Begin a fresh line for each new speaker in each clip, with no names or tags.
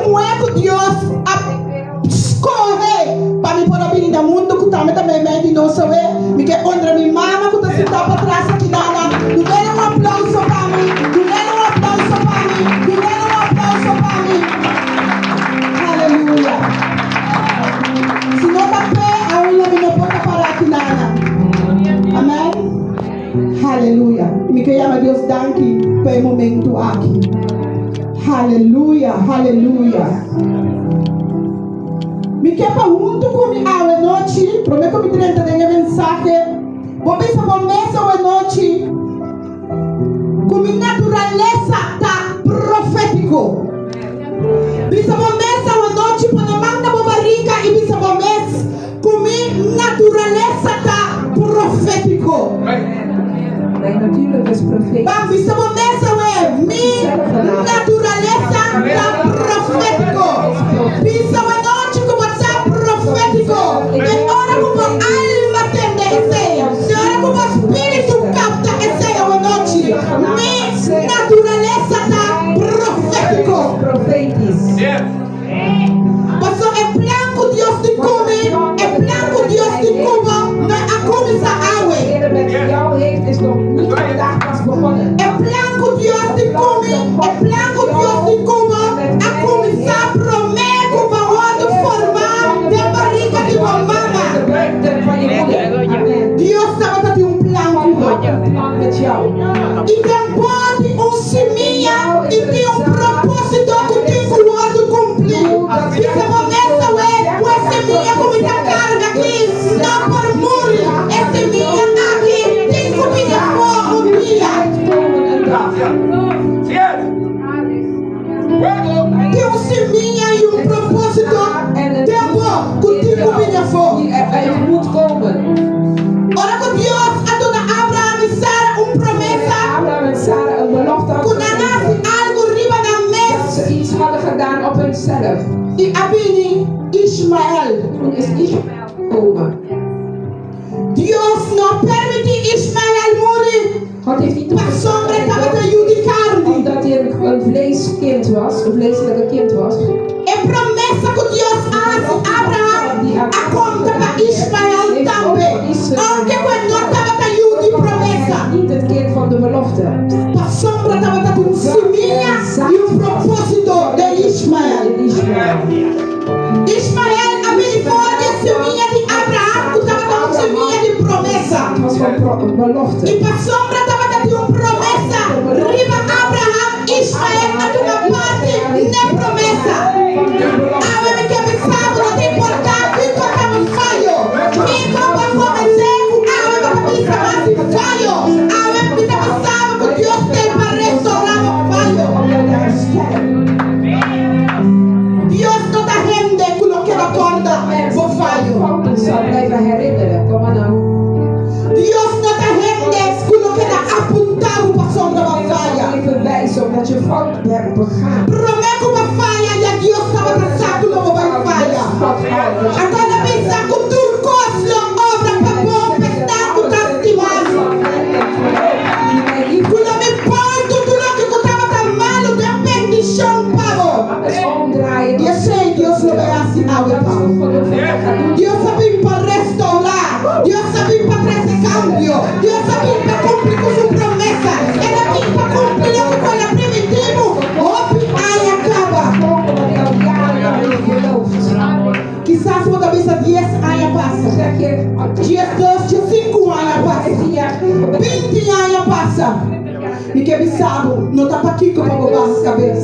muhé ku Dios a skohe pa mi por a bini na mundu ku tambe ta meimei di nos awe. Mi ke honra mi mama ku ta sintá patras aki nana. Dun'el un aplauso pa mi, dun'el un aplauso pa mi, dun'el un aplauso pa mi. Aleluya. Si no ta p'e, aun lo mi no por ta pará aki nana. Amèn. Aleluya. I mi ke yama Dios danki pa e momentu aki. Aleluya, aleluya. Mi ke pa huntu ku mi awe nochi, promé ku mi drenta den e mensahe, bo bisa bo mes awe nochi ku mi naturalesa ta profétiko. Bisa bo mes awe nochi, pone man na bo barika i bisa bo mes ku mi naturalesa ta profétiko.
Mijn natuurlijk is profetisch.
Ban bisa bo mes awe, mi naturalesa ta profétiko. Bisa bo anochi ku bo ta profétiko. Den ora ku bo alma tende esei, den ora ku bo spiritu kapta esei awe nochi, mi naturalesa ta profétiko.
Profetisch.
Pasobra e plan ku Dios tin ku mi, e plan ku Dios tin ku bo, no a kuminsá awe. E plan ku Dios tin ku mi, e plan ku Dios tin ku bo, a kuminsá promé ku bo wòrdu formá den barika di bo mama. Dios tabata tin un plan ku bo. I den bo tin un simia i tin un propósito ku tin ku wòrdu kumplí. Bisa bo mes awe ku e semia ku mi ta karga aki no por muri. E semia aki tin ku bini afó un dia. Tin un semia i un propósito den bo ku tin ku bini afó. Ora ku Dios a duna Abraham i Sara un promesa ku nan a hasi algu riba nan mes, i a bini Ishmael. Dios no a permití Ishmael muri pasobra e tabata yu di karni. E promesa ku Dios a hasi Abraham a konta pa Ishmael tambe, ounke ku e no tabata yu di promesa. Pasobra tabata tin un simia i un propósito den Ishmael. Ishmael a bini for di e simia di Abraham ku tabata un simia di promesa. I pasobra tabata tin un promesa riba Abraham, Ishmael a tuma parti n'e promesa. Awe mi ke bisa bo no ta importá kiko ta bo fayo. Kiko bo a komesé ku awe bo ta bisa mas di fayo. Awe mi ta bisa bo ku Dios t'ei pa restorá bo fayo. Dios no ta hende ku lo keda kòrda bo fayo. Dios no ta hende ku lo keda apuntá bo pasobra bo a faya. Promé ku bo faya ya Dios tabata sa ku lo bo bai faya. Anto el a bisa ku tur kos lo obra pa bon pa esnan ku ta stima mi. Ku lo mi por tur loke ku tabata malu den bendishon pa bo. I esei Dios lo bai hasi awe pa bo. Dios a bin pa restourá. Dios a bin pa trese kambio. Dios a bin pa kumpli ku su promesa. El a bin pa kumpli loke ku el a primintí bo hopi aña kaba. Kisas bo ta bisa dies aña pasa, diesdos, diesinku aña pasa, binti aña pasa. Mi ke bisa bo, no ta pakiko pa bo baha kabes,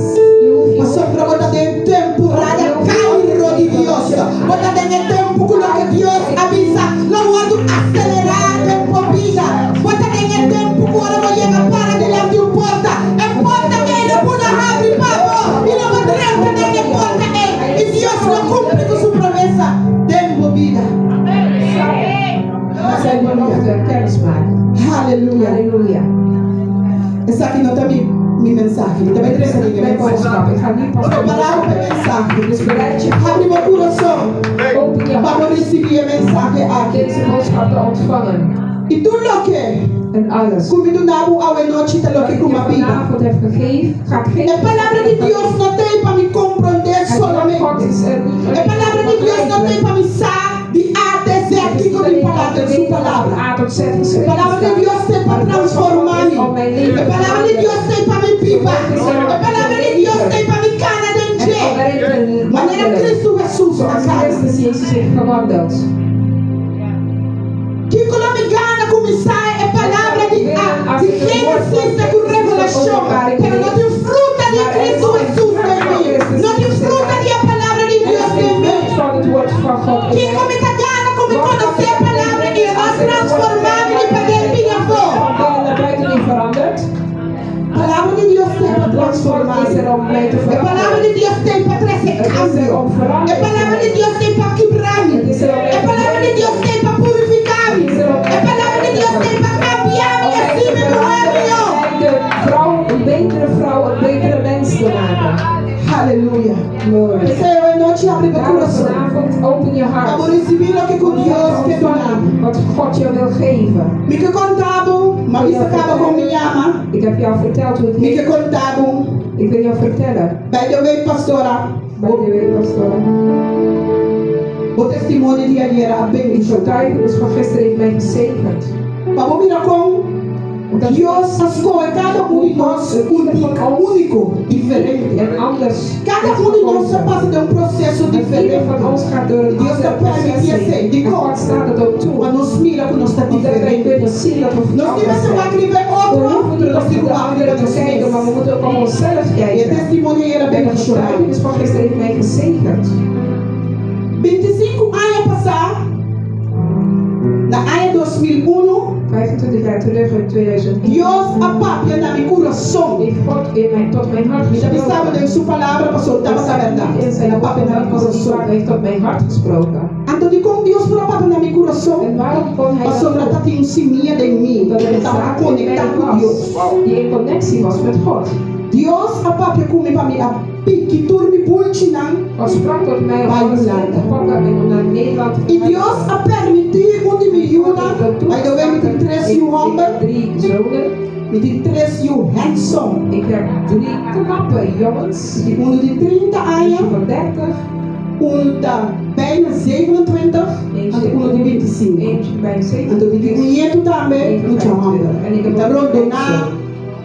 pasobra bo ta den temporada kairo di Dios. Bo ta den e tempu ku loke Dios a bisa lo wòrdu aselerá den bo bida. Bo ta den e tempu ku ora bo yega para dilanti un porta, e porta ei lo puna habri pa bo i lo bo drenta den e porta ei i Dios lo kumpli ku su promesa den bo bida. Haleluya! Haleluya! Esaki no ta mi mi mensahe. Mi ta bai trese den e mensahe. Prepará bo pa e mensahe. Habri bo kurason pa bo risibí e mensahe aki. I tur loke ku mi duna bo awe nochi ta loke ku mi a biba. E Palabra di Dios no ta ei pa mi komprondé.
Jezus heeft gewandeld.
Kiko lo mi gana ku mi sa e palabra di a di Génesis te ku Revelashon, pero no tin fruta di Kristu Hesus den mi, no tin fruta di e palabra di
En
Dios
er
den
geen
mi?
vrucht van het woord van God in
Kiko
mij.
mi ta gana ku mi
Wat kan
konosé
ik
e palabra i e no
als ik het woord
transformá mi di paden
ken
bini afó?
van binnen naar buiten niet verandert?
Palabra di Dios t'ei pa
Het woord van
transformá
is
mi.
er om mij te
E palabra
veranderen.
di Dios t'ei pa trese
Het is er
kambio.
om
E
verandering te
palabra di
brengen.
Dios t'ei pa kibrá mi.
Het is er om
E
mij te
palabra di Dios
breken.
t'ei pa purifiká
Het
mi.
is er om
E
mij te
palabra di Dios
reinigen.
t'ei pa kambiá mi
Om
i
mij
hasi
te
mi muhé
veranderen
mihó.
en mij de vrouw, een betere vrouw, een betere mens te maken.
Aleluya.
Glory.
P'esei awe nochi habri bo
Daarom
kurason.
vanavond open je
Pa
hart.
bo risibí loke ku
Om te
Dios ke duna bo.
ontvangen wat God je wil geven.
Mi ke konta bo, m'a bisa kaba kon mi yama.
Ik heb jou verteld hoe het
Mi ke
heet.
konta bo.
Ik wil jou vertellen.
By the way, pastora,
By the way, pastor.
bo testimonio di ayera a
Die
bendishoná.
getuigenis van gisteren heeft mij gezegend.
Pa bo mira kon
Omdat
Dios a skohe kada un di nos úniko, diferente.
En anders.
Kada un di nos ta pasa den un proseso
En ieder
diferente.
van ons gaat door een
Dios
ander
ta
proces
permití
heen.
esei.
En
Dikon?
God staat het ook toe.
Pa nos mira ku nos ta
Omdat wij
diferente.
kunnen zien dat we
Nos tin
anders
mester
zijn.
wak riba e
We
otro,
hoeven
pero
niet
nos
op
tin ku
de
wak riba
anderen te
nos
kijken,
mes.
maar we moeten ook op onszelf
E
kijken.
testimonio ayera
En de
bendishoná.
getuigenis van gisteren heeft mij gezegend.
25 aña pasá, na aña 2001,
25 jaar terug in 2001
Dios a papia na mi kurason.
heeft God in mijn, tot mijn hart
Mi ta bisa bo
gesproken.
den su palabra pasobra tabata bèrdat.
In zijn
El a papia na mi
woord was niet
kurason.
waar, hij heeft tot mijn hart gesproken.
Anto dikon Dios por a papia na mi kurason?
En waarom kon hij dat
Pasobra
doen?
tatin un simia den mi
Omdat er
ku
een
tabata
zaad in
konektá
mij
ku
was
Dios.
die in connectie was met God.
Dios a papia ku mi pa mi a piki tur mi bulchinan.
God sprak tot mij om
Bij
alles
Hulanda.
te pakken en om naar Nederland te
I Dios a permití un di mi yunan, by the way mi tin tres
Ik,
yu
ik
hòmber,
heb drie zonen.
mi tin tres yu handsome.
Ik heb drie knappe jongens.
Unu di 30 aña,
Eentje van 30,
unu ta bijna 27,
eentje,
anto unu di 25.
eentje bijna
Anto mi tin
27.
un nietu tambe, mucha hòmber.
En ik
Mi
heb
ta
ook
rondoná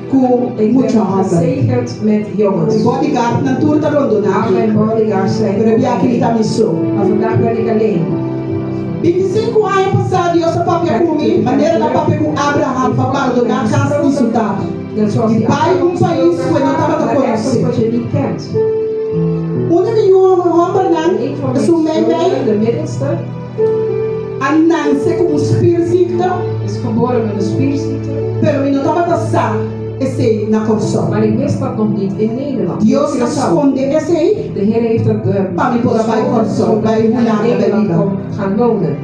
ku
Ik
mucha
ben
hòmber.
gezegend met jongens.
Mi bodyguardnan tur ta rondoná
Al
mi.
mijn bodyguards zijn
Pero e biaha mi ta mi so.
Maar vandaag ben ik alleen.
25 aña pasá Dios a papia ku mi, manera el a papia ku Abraham pa bandoná kas di su tata
Net zoals
i
die
bai un pais ku e no tabata
Naar ergens
konosé.
wat je niet kent.
Un di mi yu hòmbernan,
En een van mijn
esun meimei,
zonen, de middelste,
a nanse ku un spierziekte,
is geboren met een spierziekte.
pero mi no tabata sa esei na Kòrsou.
Maar ik wist dat nog niet in Nederland.
Dios a
Curaçao.
skonde esei
De Heer heeft dat eh,
pa mi por a bai Kòrsou,
zodat
bai
ik naar
Hulanda, bai
Nederland
biba.
kon gaan wonen.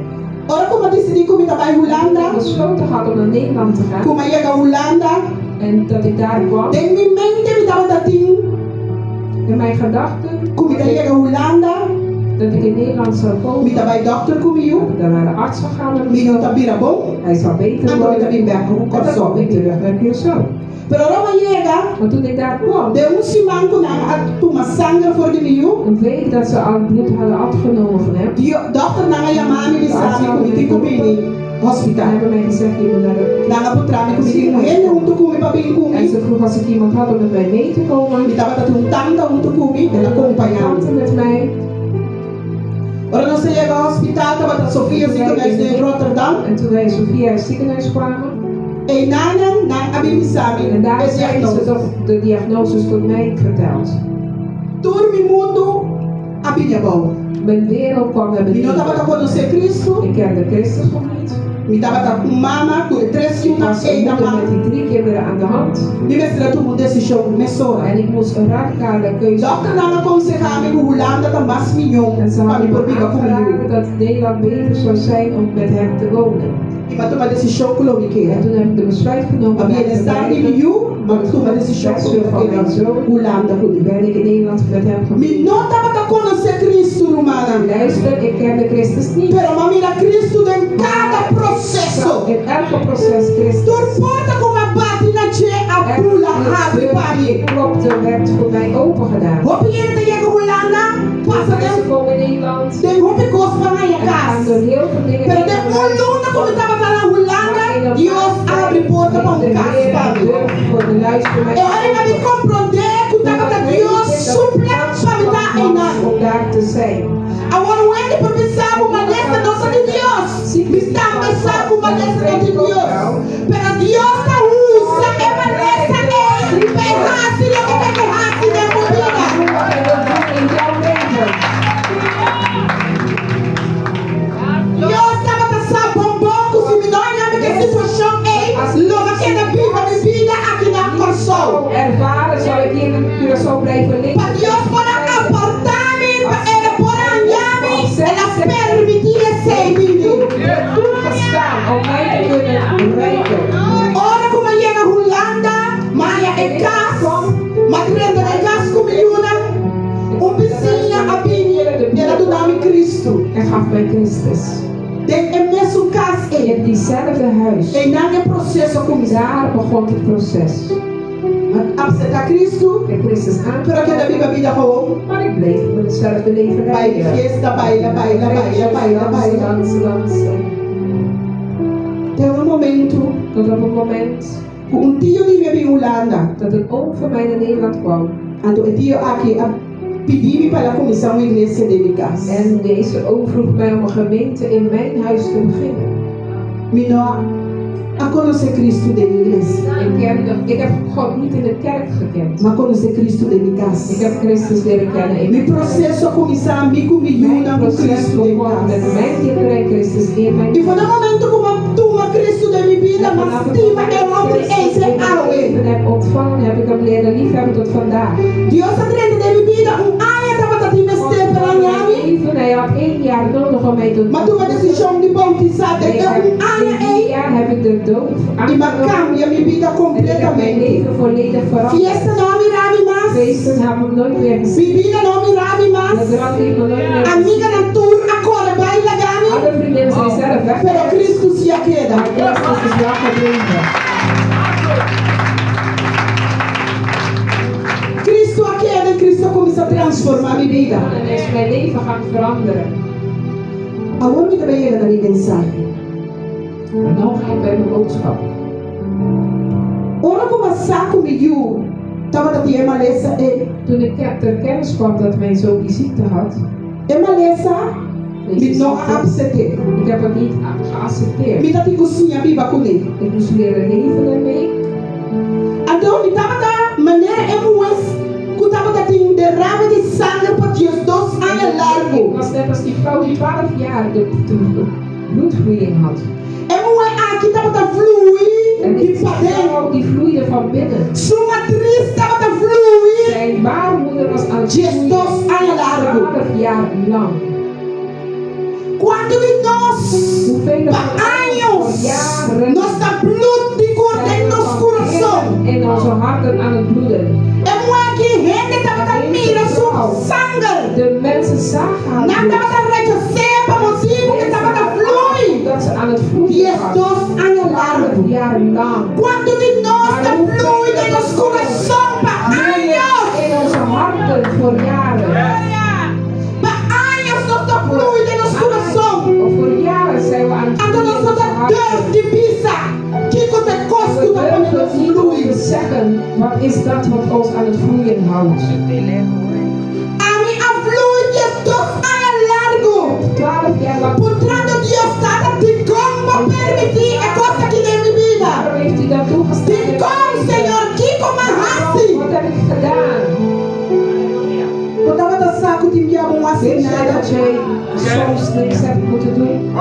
Ora ku mi a disidí ku mi ta bai Hulanda,
Ik besloten had om naar Nederland te gaan
ku mi a yega Hulanda,
en dat ik daar kwam.
den mi mente mi tabata tin
In mijn gedachten
ku mi ta yega Hulanda,
dat ik in Nederland zou
mi
komen.
ta bai dòkter ku mi yu,
Daar naar de arts gegaan met
mi yu ta
mezelf.
bira bon,
Hij zou beter
anto mi ta
worden.
bin bèk ku
En dan
Kòrsou.
kwam ik terug naar Curaçao.
Pero ora mi a yega,
Want toen ik daar kwam,
den un siman ku nan a tuma sanger for di mi yu,
een week dat ze al het bloed hadden afgenomen van hem,
dòkternan a yama mi bisa mi ku mi tin ku bini
en
hospital.
hebben mij gezegd, je moet naar de...
Nan a puntra mi ku mi tin un hende huntu ku mi pa bin ku
En
mi.
ze vroeg als ik iemand had om met mij mee te komen.
Mi tabata tin un tanta huntu ku mi, el a kompañá mi.
Tante met mij.
Ora nos a yega hospital tabata Sofia ziekenhuis den Rotterdam.
En toen wij in Sofia het ziekenhuis kwamen,
Einanan nan a bin bisa mi
en daar
e
zijn ze
diagnose.
toch de diagnoses tot mij verteld.
Tur mi mundu a bini abou.
Mijn wereld kwam naar
Mi no
beneden.
tabata konosé Cristo.
Ik kende Christus nog niet.
Mi tabata un mama ku e tres
Ik
yunan
was een
ei na
moeder
man.
met die drie kinderen aan de hand.
Mi mester a tuma un desishon mesora.
En ik moest een radicale keuze
Dòkternan
maken.
a konsehá mi ku Hulanda ta mas miñó
En ze
pa mi
hadden
por
me
biba ku mi yu.
aangeraden dat Nederland beter zou zijn om met hem te wonen.
I mi a tuma desishon ku lo mi
En
keda.
toen heb ik de besluit genomen
Pa
daar te
bienestar di mi
blijven.
yu, mi a tuma desishon ku mi ta keda Hulanda ku mi.
Ben ik in Nederland met hem
Mi
gebleven.
no tabata konosé Cristo, rumannan.
Luister, ik kende Christus niet.
Pero m'a mira Cristo den kada proseso.
In elke proces Christus.
Tur porta ku m'a bati na dje a bula
Elke
habri
deur
pa mi.
die klopte werd voor mij open gedaan.
Hopi hende ta yega Hulanda, pasa den
Mensen komen in Nederland
den hopi kos pa haña
en gaan
kas.
door heel veel dingen
Pero
heen.
den un luna ku mi tabata na Hulanda,
Maar in een
Dios
maand
abri
tijd
porta pa
heeft
un
de
kas
Heer
pa
een
mi.
deur voor de huis voor mij
E ora mi a bin komprondé ku tabata
Toen
Dios
weet ik
su
dat
plan
het
pa mi ta
plan was
einan.
om daar te zijn.
Awor un hende por bisa. a bini, el a duna mi Kristu.
En gaf mij Christus.
Den e mesun kas ei.
In diezelfde huis.
Einan e proseso a kuminsá.
Daar begon het proces.
Mi a aseptá Kristu.
Ik heb Christus
Pero a keda
aangenomen.
biba bida gewoon.
Maar ik bleef hetzelfde leven
Bai
leiden.
fiesta, baila, baila, baila, baila,
Dansen,
baila.
dansen, dansen.
Te un momento
Tot op een moment
ku un tio di mi a bin Hulanda.
dat een oom van mij naar Nederland kwam.
Anto e tio aki a pidi mi pa el a kuminsá un iglesia den mi kas.
En deze oom vroeg mij om een gemeente in mijn huis te beginnen.
Mi no a konosé Kristu den iglesia.
Ik, kende, ik heb God niet in de kerk gekend.
M'a konosé Kristu den mi
Ik
kas.
heb Christus leren kennen in
Mi
mijn huis.
proseso a kuminsá mi ku mi
Mijn
yunan ku
proces
Kristu den
begon met
kas.
mijn kinderen en Christus in mijn
I for di momento ku m'a tuma Kristu den mi bida,
En
m'a
vanaf het
stima
moment
e
dat ik
hòmber ei
Christus
te
in mijn
awe.
leven heb ontvangen, heb ik hem leren liefhebben tot vandaag.
Dios a drenta den mi bida un aña tabata tin
God
mester pa
kwam in
haña
mijn
mi.
leven, hij had één jaar nodig om mij te
M'a tuma desishon di boutisá den
Ik
e
heb,
un aña
in die
ei
jaar heb ik de doop
i m'a
aangenomen
kambia mi bida
en ik heb mijn
kompletamente.
leven volledig veranderd.
Fiesta no a mira mi mas.
Feesten hebben me nooit meer gezien.
Bibida no a mira mi mas.
De drank heeft me nooit meer gezien.
Amiganan tur a kore bai laga mi.
Alle vriendinnen zijn zelf weg.
Pero Cristo si a keda.
Maar Christus is wel gebleven.
Cristo a keda i Cristo a kuminsá transformá mi bida.
En is mijn leven gaan veranderen.
Awor mi ta bai yega na mi mensahe.
Maar nu ga ik bij mijn boodschap.
Ora ku m'a sa ku mi yu tabata tin e malesa ei.
Toen ik ter kennis kwam dat mijn zoon die ziekte had,
E malesa
deze
mi no a
ziekte,
apsete.
ik heb het niet geaccepteerd.
Mi tatin ku siña biba kuné.
Ik moest leren leven ermee.
Anto mi tabata manera e muhé ku tabata tin derame di sanger pa diesdos aña
Ik
largu.
was net als die vrouw die 12 jaar de, de, de bloedvloeiing had.
E muhé aki tabata flui
En
di
die
paden.
vrouw die vloeide van binnen.
Su matris tabata flui
Zijn baarmoeder was aan het vloeien
diesdos aña largu.
12 jaar lang.
Kuantu di nos
Hoeveel
pa años
jaren
nos ta blut di kor den
zijn we
nos
van
kurason?
binnen in onze harten aan het bloeden.
E muhé aki hende tabata mira su sanger.
De mensen zagen haar
Nan
bloed.
tabata rechas'é pa motibu ku e tabata flui.
Dat ze aan het vloeien was.
Diesdos aña largu.
12 jaar lang.
Kuantu di nos ta flui den nos kurason pa años?
In onze harten voor jaren.
Pa años nos ta flui den nos kurason.
Of voor jaren zijn we aan het
Anto
vloeien
nos
in
no
onze
ta
harten.
durf di bisa kiko ta e kos
We
ku ta pone
durven
nos
niet om
flui.
te zeggen, wat is dat wat ons aan het vloeien houdt?
Ami a flui diesdos aña largu.
12 jaar lang.
Puntrando Dios, Tata, dikon bo permití e kos aki den mi bida?
Waarom heeft u dat toegestaan?
Dikon, Señor, kiko m'a hasi?
Wat heb ik gedaan?
Bo tabata sa ku tin bia bo no hasi
Weet jij
nada?
dat jij soms niks hebt moeten doen?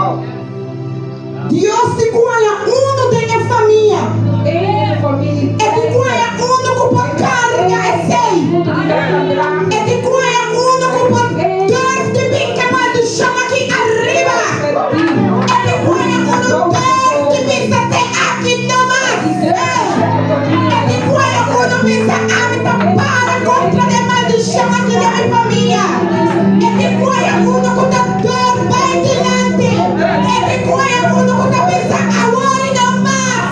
Dios tin ku haña unu den e famia.
Eén in de familie.
E tin ku haña unu ku por karga esei.
Iemand die dat kan dragen.
E tin ku haña unu ku por durf di bin ku e maldishon aki ariba. E tin ku haña unu durf di bisa te aki no mas. E tin ku haña unu bisa ami ta para kontra di e maldishon aki den mi famia. E tin ku haña unu ku ta durf bai dilanti. E tin ku haña unu ku ta bisa awor i no mas.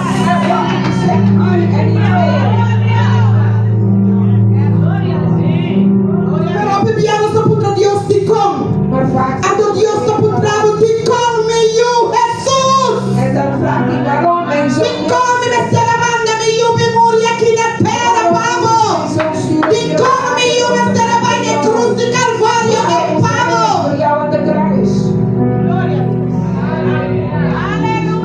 Pero hopi bia nos ta puntra Dios dikon.
Maar vaak.
Anto Dios ta puntra bo dikon mi yu Hesus.
En dan vraagt hij waarom mijn zoon.
Dikon mi mester a manda mi yu bin muri aki na tera pa bo.
Zoon stuurde
Dikon mi yu mester a bai na e krus di Kalvario ei pa bo.
Voor jou aan de kruis.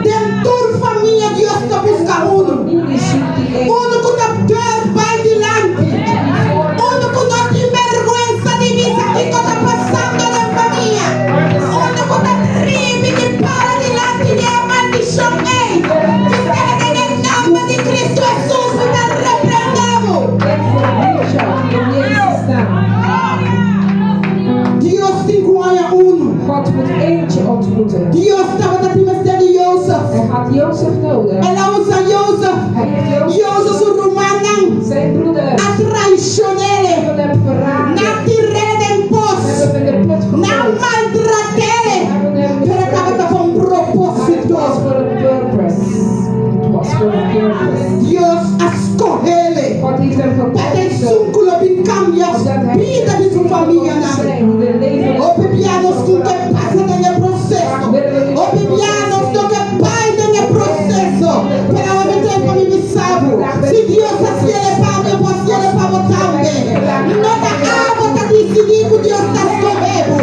Den tur famia Dios ta buska unu.
Familie zoekt die een.
Unu ku ta durf bai dilanti. Unu ku no tin bergwensa di bisa kiko ta pasando den famia. Unu ku ta tribi di para dilanti di e maldishon ei. Bis'é den e nomber di Cristo Hesus mi ta reprendé bo.
Ik verbied jou in Jezus naam.
Dios tin ku haña unu.
God moet eentje ontmoeten.
Dios tabata tin mester di Josef.
Hij had Jozef nodig.
El a usa Josef.
Hij heeft Jozef,
Josef su rumannan
zijn broeder,
a traishon'é.
hebben hem verraden.
Nan a tir'é den pos.
Hebben
famianan.
Zijn, die de leven
Hopi bia nos no ke pasa den e proseso. Hopi bia nos no ke bai den e proseso. Pero awe mi ta pa mi bisa bo. Si Dios a hasié pa mi, e por hasié pa bo tambe. No ta abo ta disidí ku Dios ta skohe bo.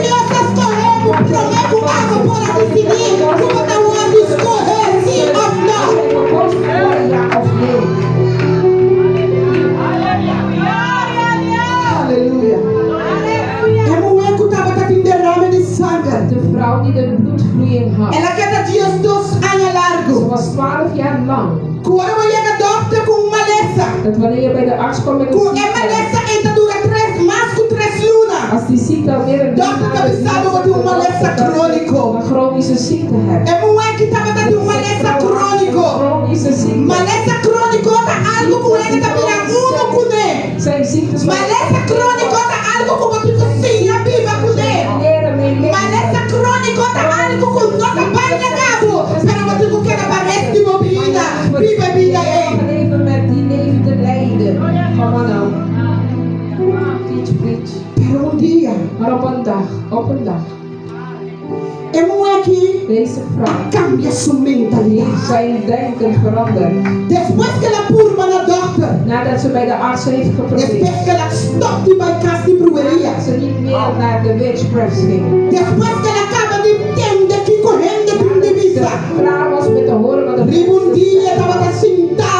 Dios a skohe bo promé ku abo por a disidí ku bo ta wòrdu skohe sí òf nò.
Gekozen worden, ja of nee.
Aleluya. E muhé ku tabatin derame di sanger.
De vrouw die de bloedvloeiing had.
El a keda 12 aña
Ze
largu.
Was 12 jaar lang.
Ku ora bo yega dòkter ku un malesa.
Dat wanneer je bij de arts komt met
Ku
een
e
ziekte.
Malesa ei ta dura 3 mas ku 3 luna.
Als die ziekte al meer dan 3
Dòkter
maanden
ta bisa bo
duurt,
un malesa króniko.
een chronische ziekte hebt.
E muhé ku tabatin un malesa króniko.
Een chronische ziekte.
Malesa króniko ta algu ku hende ta bira unu kuné.
Zijn ziektes waar
Malesa króniko ta algu ku bo tin ku siña biba kuné.
Leren mee leven.
Malesa króniko ta algu ku no ta bai laga bo, pero bo tin ku keda pa resto di bo bida. Biba bida ei.
Leven met die leven te leiden. Come on now. Teach, preach.
Pero un dia,
Maar op een dag, op een dag,
e muhé aki
deze vrouw
kambia su mentalidat.
Heeft zijn denken veranderd.
Despues ku el a purba na dòkter,
Nadat ze bij de arts heeft geprobeerd.
Despues ku el a stòp di bai kas di bruheria,
Ze niet meer naar de witchcraft ging.
Despues ku el a kaba di tende kiko hende tin di
Ze
bisa.
Klaar was met te horen wat de
Riba un
mensen
dia e tabata sintá.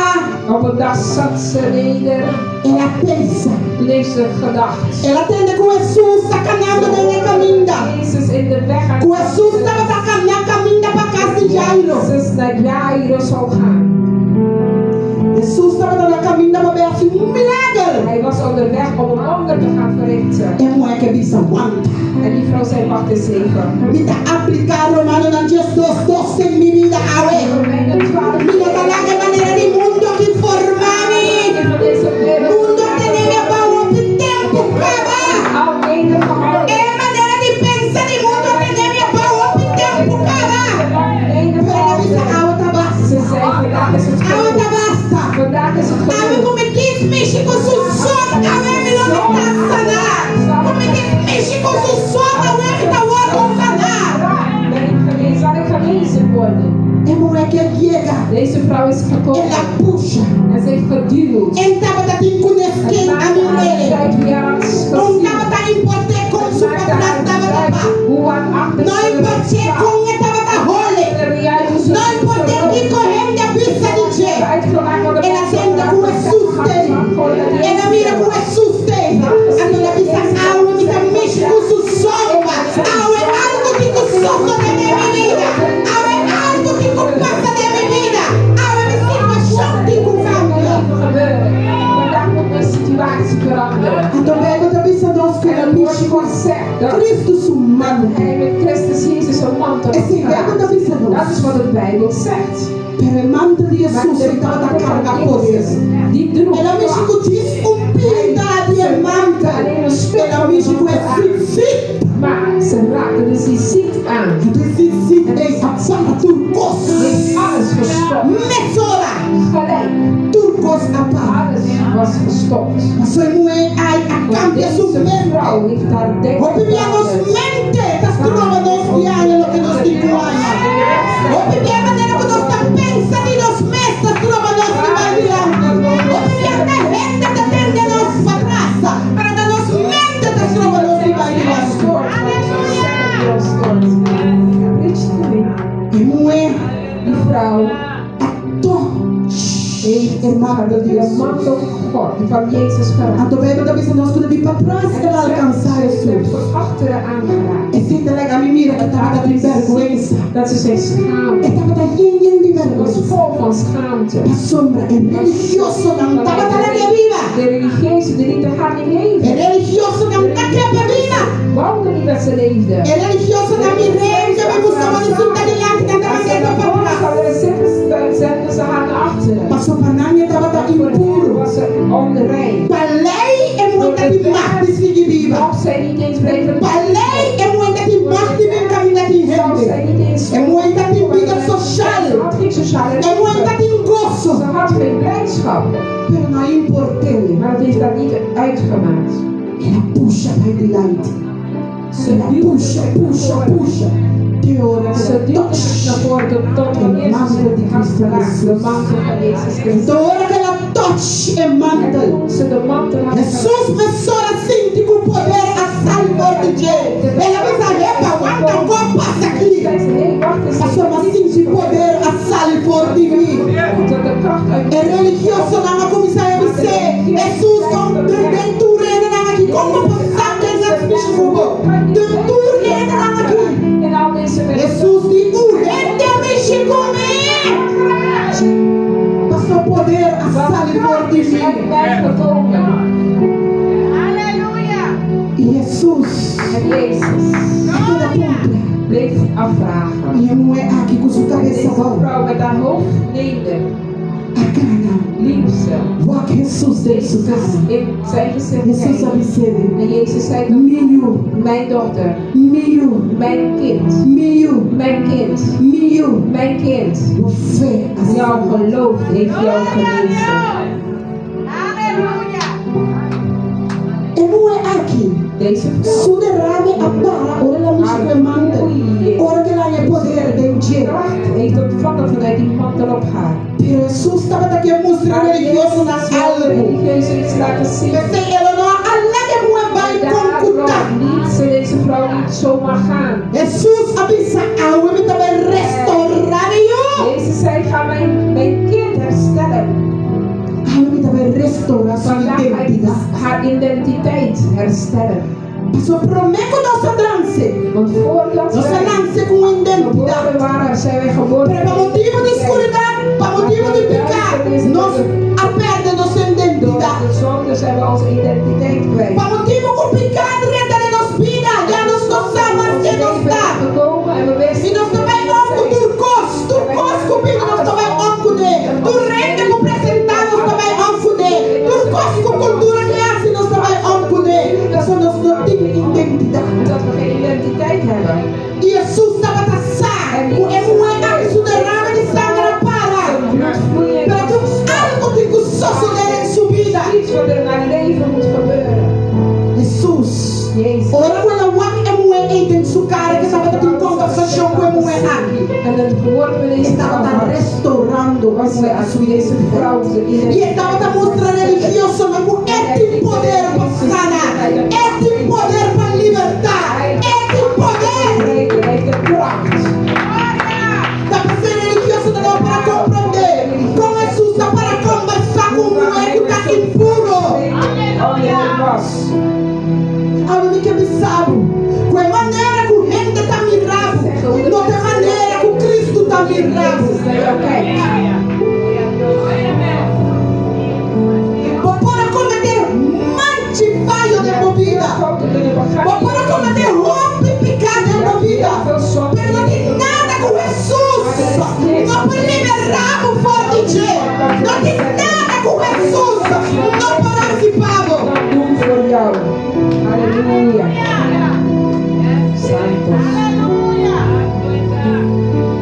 Op een dag zat ze neder.
El a pensa.
Toen heeft ze gedacht.
El a tende ku Hesus ta kanando den kaminda.
Jezus in de weg aan
Ku Hesus tabata kana kaminda pa kas di Jairo.
Jezus naar Jairo zou gaan.
Hesus tabata na kaminda pa hasi un milager.
Hij was onderweg om een wonder te gaan verrichten.
E muhé aki a bisa, wanta.
En die vrouw zei, wacht eens even.
Mi ta apliká Romanonan 12:2 den mi bida awe.
Romeinen 12.
Mi no ta laga manera di mundu aki forma mi.
Van deze wereld.
Mundu a tene mi abou hopi tempu kaba.
Al nedergehouden.
E manera di pensa di mundu a tene mi abou hopi tempu kaba. Pero el a bisa, awe ta basta.
Ze zei, vandaag is het
Awe
genoeg.
ta basta.
Vandaag is het
Awe
genoeg.
ku mi djis mishi ku su sombra, awe mi lo ta saná. Ku mi djis mishi ku su sombra, awe mi ta wòrdu saná.
Ben ik genezen? Zal ik genezen worden?
E muhé aki a yega.
Deze vrouw is gekomen.
El a pusha.
En ze heeft geduwd.
E n' tabatin ku ken
Het
a
maakte haar
mir'é.
niet uit wie haar had
No
gezien.
tabata import'é kon su patras tabata pa.
Hoe haar achter
No import'é kon e tabata hole. No import'é kiko hende a bisa di dje. El a tende ku Hesus t'ei. El a mira ku Hesus t'ei. Anto el a bisa, awe mi ta mishi ku su sombra. Awe algu tin ku sosodé den mi bida. Awe algu tin ku pasa den mi bida. Awe mi situashon tin ku kambia.
Gebeuren. Vandaag moet mijn situatie veranderen.
Anto Beibel ta bisa nos ku
En
el a
het woord
mishi ku
God zegt dat
Kristu su mantel.
Hij met Christus Jezus een mantel
Esei Beibel ta bisa
Dat
nos.
Is wat de Bijbel zegt.
Pero e mantel di
Maar
Hesus
de
tabata
mantel
karga
van
poder.
Jezus, die droeg
El a mishi
kracht.
ku djis un pida di e mantel. El a mishi ku e tzitzit.
Maar ze raakte de tzitzit aan.
E tzitzit ei a para tur kos.
Heeft alles gestopt.
Mesora.
Gelijk.
Tur kos a para.
Alles was gestopt.
Paso e muhé ei a
Want
kambia su
deze
mente.
Vrouw heeft haar denken
Hopi bia nos
veranderd.
Mente ta stroba nos di haña loke nos tin ku haña. Hopi bia manera ku nos ta pensa di nos mes ta stroba nos di bai dilanti. Hopi bia ta hende ta tende nos patras, pero ta nos mente ta stroba nos di bai dilanti.
Stoort. Stoort. Preach to me.
E muhé
Die vrouw
a touch
heeft
e mantel di
de
Hesus.
Mantel God, die van Jezus geraakt.
Anto Beibel ta bisa nos ku di patras el a alkansá
Ze heeft
Hesus.
Van achteren aangeraakt.
Esei ta laga mi mira e tabata tin bèrgwensa.
Dat ze zich schaamde.
E tabata yen yen di
Ze was
bèrgwensa.
Vol van schaamte.
Pasobra e religiosonan no tabata lag'é biba.
De religieuze die lieten haar niet
E
leven.
religiosonan no ke p'e biba.
Wouden niet dat ze leefde.
E religiosonan mir'é ke bai buska pa sinta dilanti, nan ta
Als ze
mand'é
naar voren
patras.
zouden zitten, zenden ze haar naar achteren.
Paso pa nan e tabata
Voor hen
impuro.
Was ze onrein.
Pa lei e muhé n' tin mag di sigui biba.
Mocht zij niet eens blijven
Pa lei e muhé n' tin mag di bin kaminda tin
Zou
hende.
Zij niet eens
E muhé n' tin bida
Ze
sosial.
Had geen sociale
E muhé
leven.
n' tin goso.
Ze had geen blijdschap.
Pero no a import'é.
Maar het heeft dat niet uitgemaakt.
El a pusha bai dilanti.
Ze
El a
duwde
pusha,
zich naar
pusha,
voren.
pusha. Te ora ku
Ze
el a
duwde zich naar
touch
voren tot
e
wanneer ze
mantel di
zijn hart
Kristu
raakte. De
Hesus.
mantel van Jezus Christus.
Te ora ku el a touch e
En
mantel.
toen ze de mantel had geraakt,
Hesus mesora sinti ku poder a sali for di dje. El a bisa, Hepa, wanta, kua a pasa aki?
zei ze, hé, wacht eens.
Pasobra mi a sinti poder a sali for di mi.
Dat de kracht uit
E religiosonan a kuminsá a bis'é, Hesus, kon den tur hendenan aki, kon bo por sa ken a mishi ku bo? Den tur hendenan aki.
En al deze mensen.
Hesus di, Un hende a mishi ku mi! Pasobra poder a
Want
sali for
kracht
di
is
mi.
uit mij gekomen.
I Hesus
En Jezus
a keda puntra.
bleef afvragen.
I e muhé aki ku su
En
kabes
deze
abou
vrouw met haar hoofd neder
a kana.
liep ze.
Wak Hesus den su
Jezus
kara.
in zijn gezicht
Hesus a
kijken.
bis'é,
En Jezus zei tot
Mi yu,
mijn dochter,
mi yu,
mijn kind,
mi yu,
mijn kind,
mi yu.
mijn kind.
Bo fe a
Jouw
sana.
geloof heeft jou genezen.
E muhé aki,
Deze vrouw,
su derame a para ora el a mishi ku e mantel, ora ku el a haña e poder den dje.
kracht heeft ontvangen vanuit die mantel op haar.
Pero Hesus tabata ke mustra
Maar
religiosonan
Jezus wilde
algu.
religieus iets laten zien.
P'esei el no a laga e muhé bai kon ku ta.
Daarom liet ze deze vrouw niet zomaar gaan.
Hesus a bisa, Awe mi ta bai restorá mi yu.
Jezus zei, ga mijn kind herstellen.
Awe mi ta bai restorá su
Vandaag ga ik
identidat.
haar identiteit herstellen.
Pasobra promé ku nos a nanse,
Want voordat
nos a
wij
nanse ku un identidat.
geboren waren, zijn wij geboren.
Pero pa motibu di skuridat, pa motibu di piká, nos a pèrdè nos
Door
identidat.
de zonde zijn we onze identiteit kwijt.
Pa motibu ku piká a drenta den nos bida, ya nos no sa mas ken nos ta.
Gekomen en we wisten
I nos ta bai om ku tur kos, tur kos ku bini nos ta bai om kuné, tur hende ku presentá nos ta bai om kuné, tur kos ku kultura ke hasi nos ta bai om kuné, pasobra nos no tin identidat.
Omdat we geen identiteit hebben.
I Hesus tabata sa ku e muhé aki su derame di sanger a para,
Bloedvloeiing.
pero tin algu tin ku sosodé den su bida.
Iets wat er in haar leven moet gebeuren.
Hesus,
Jezus.
ora ku el a wak e muhé ei den su kara ku tabata tin kombersashon ku e muhé aki,
En het woord met
e
deze
tabata
vrouw
restorando e
was
muhé
ze
su
aan deze vrouw
identidat.
de
I e tabata mustra religiosonan ku e tin poder pa sana, e tin poder pa libertá, e tin poder!
Hij heeft de kracht.
Ta p'esei religiosonan no por a komprondé kon Hesus ta para kombersá ku un muhé ku ta impuro.
Onrein was.
Awe mi ke bisa bo ku e manera ku hende ta mira bo no ta e manera ku Kristu ta mira bo.
Jezus naar jou kijkt.
Bo por a kometé manchi fayo den bo bida.
Fouten kunnen begaan.
Bo por a kometé hopi piká den bo bida.
Veel zonde.
Pero no tin nada ku Hesus no por liberá bo for di dje. No tin nada ku Hesus no por hasi pa bo.
Dan doen voor jou. Halleluja. Santos.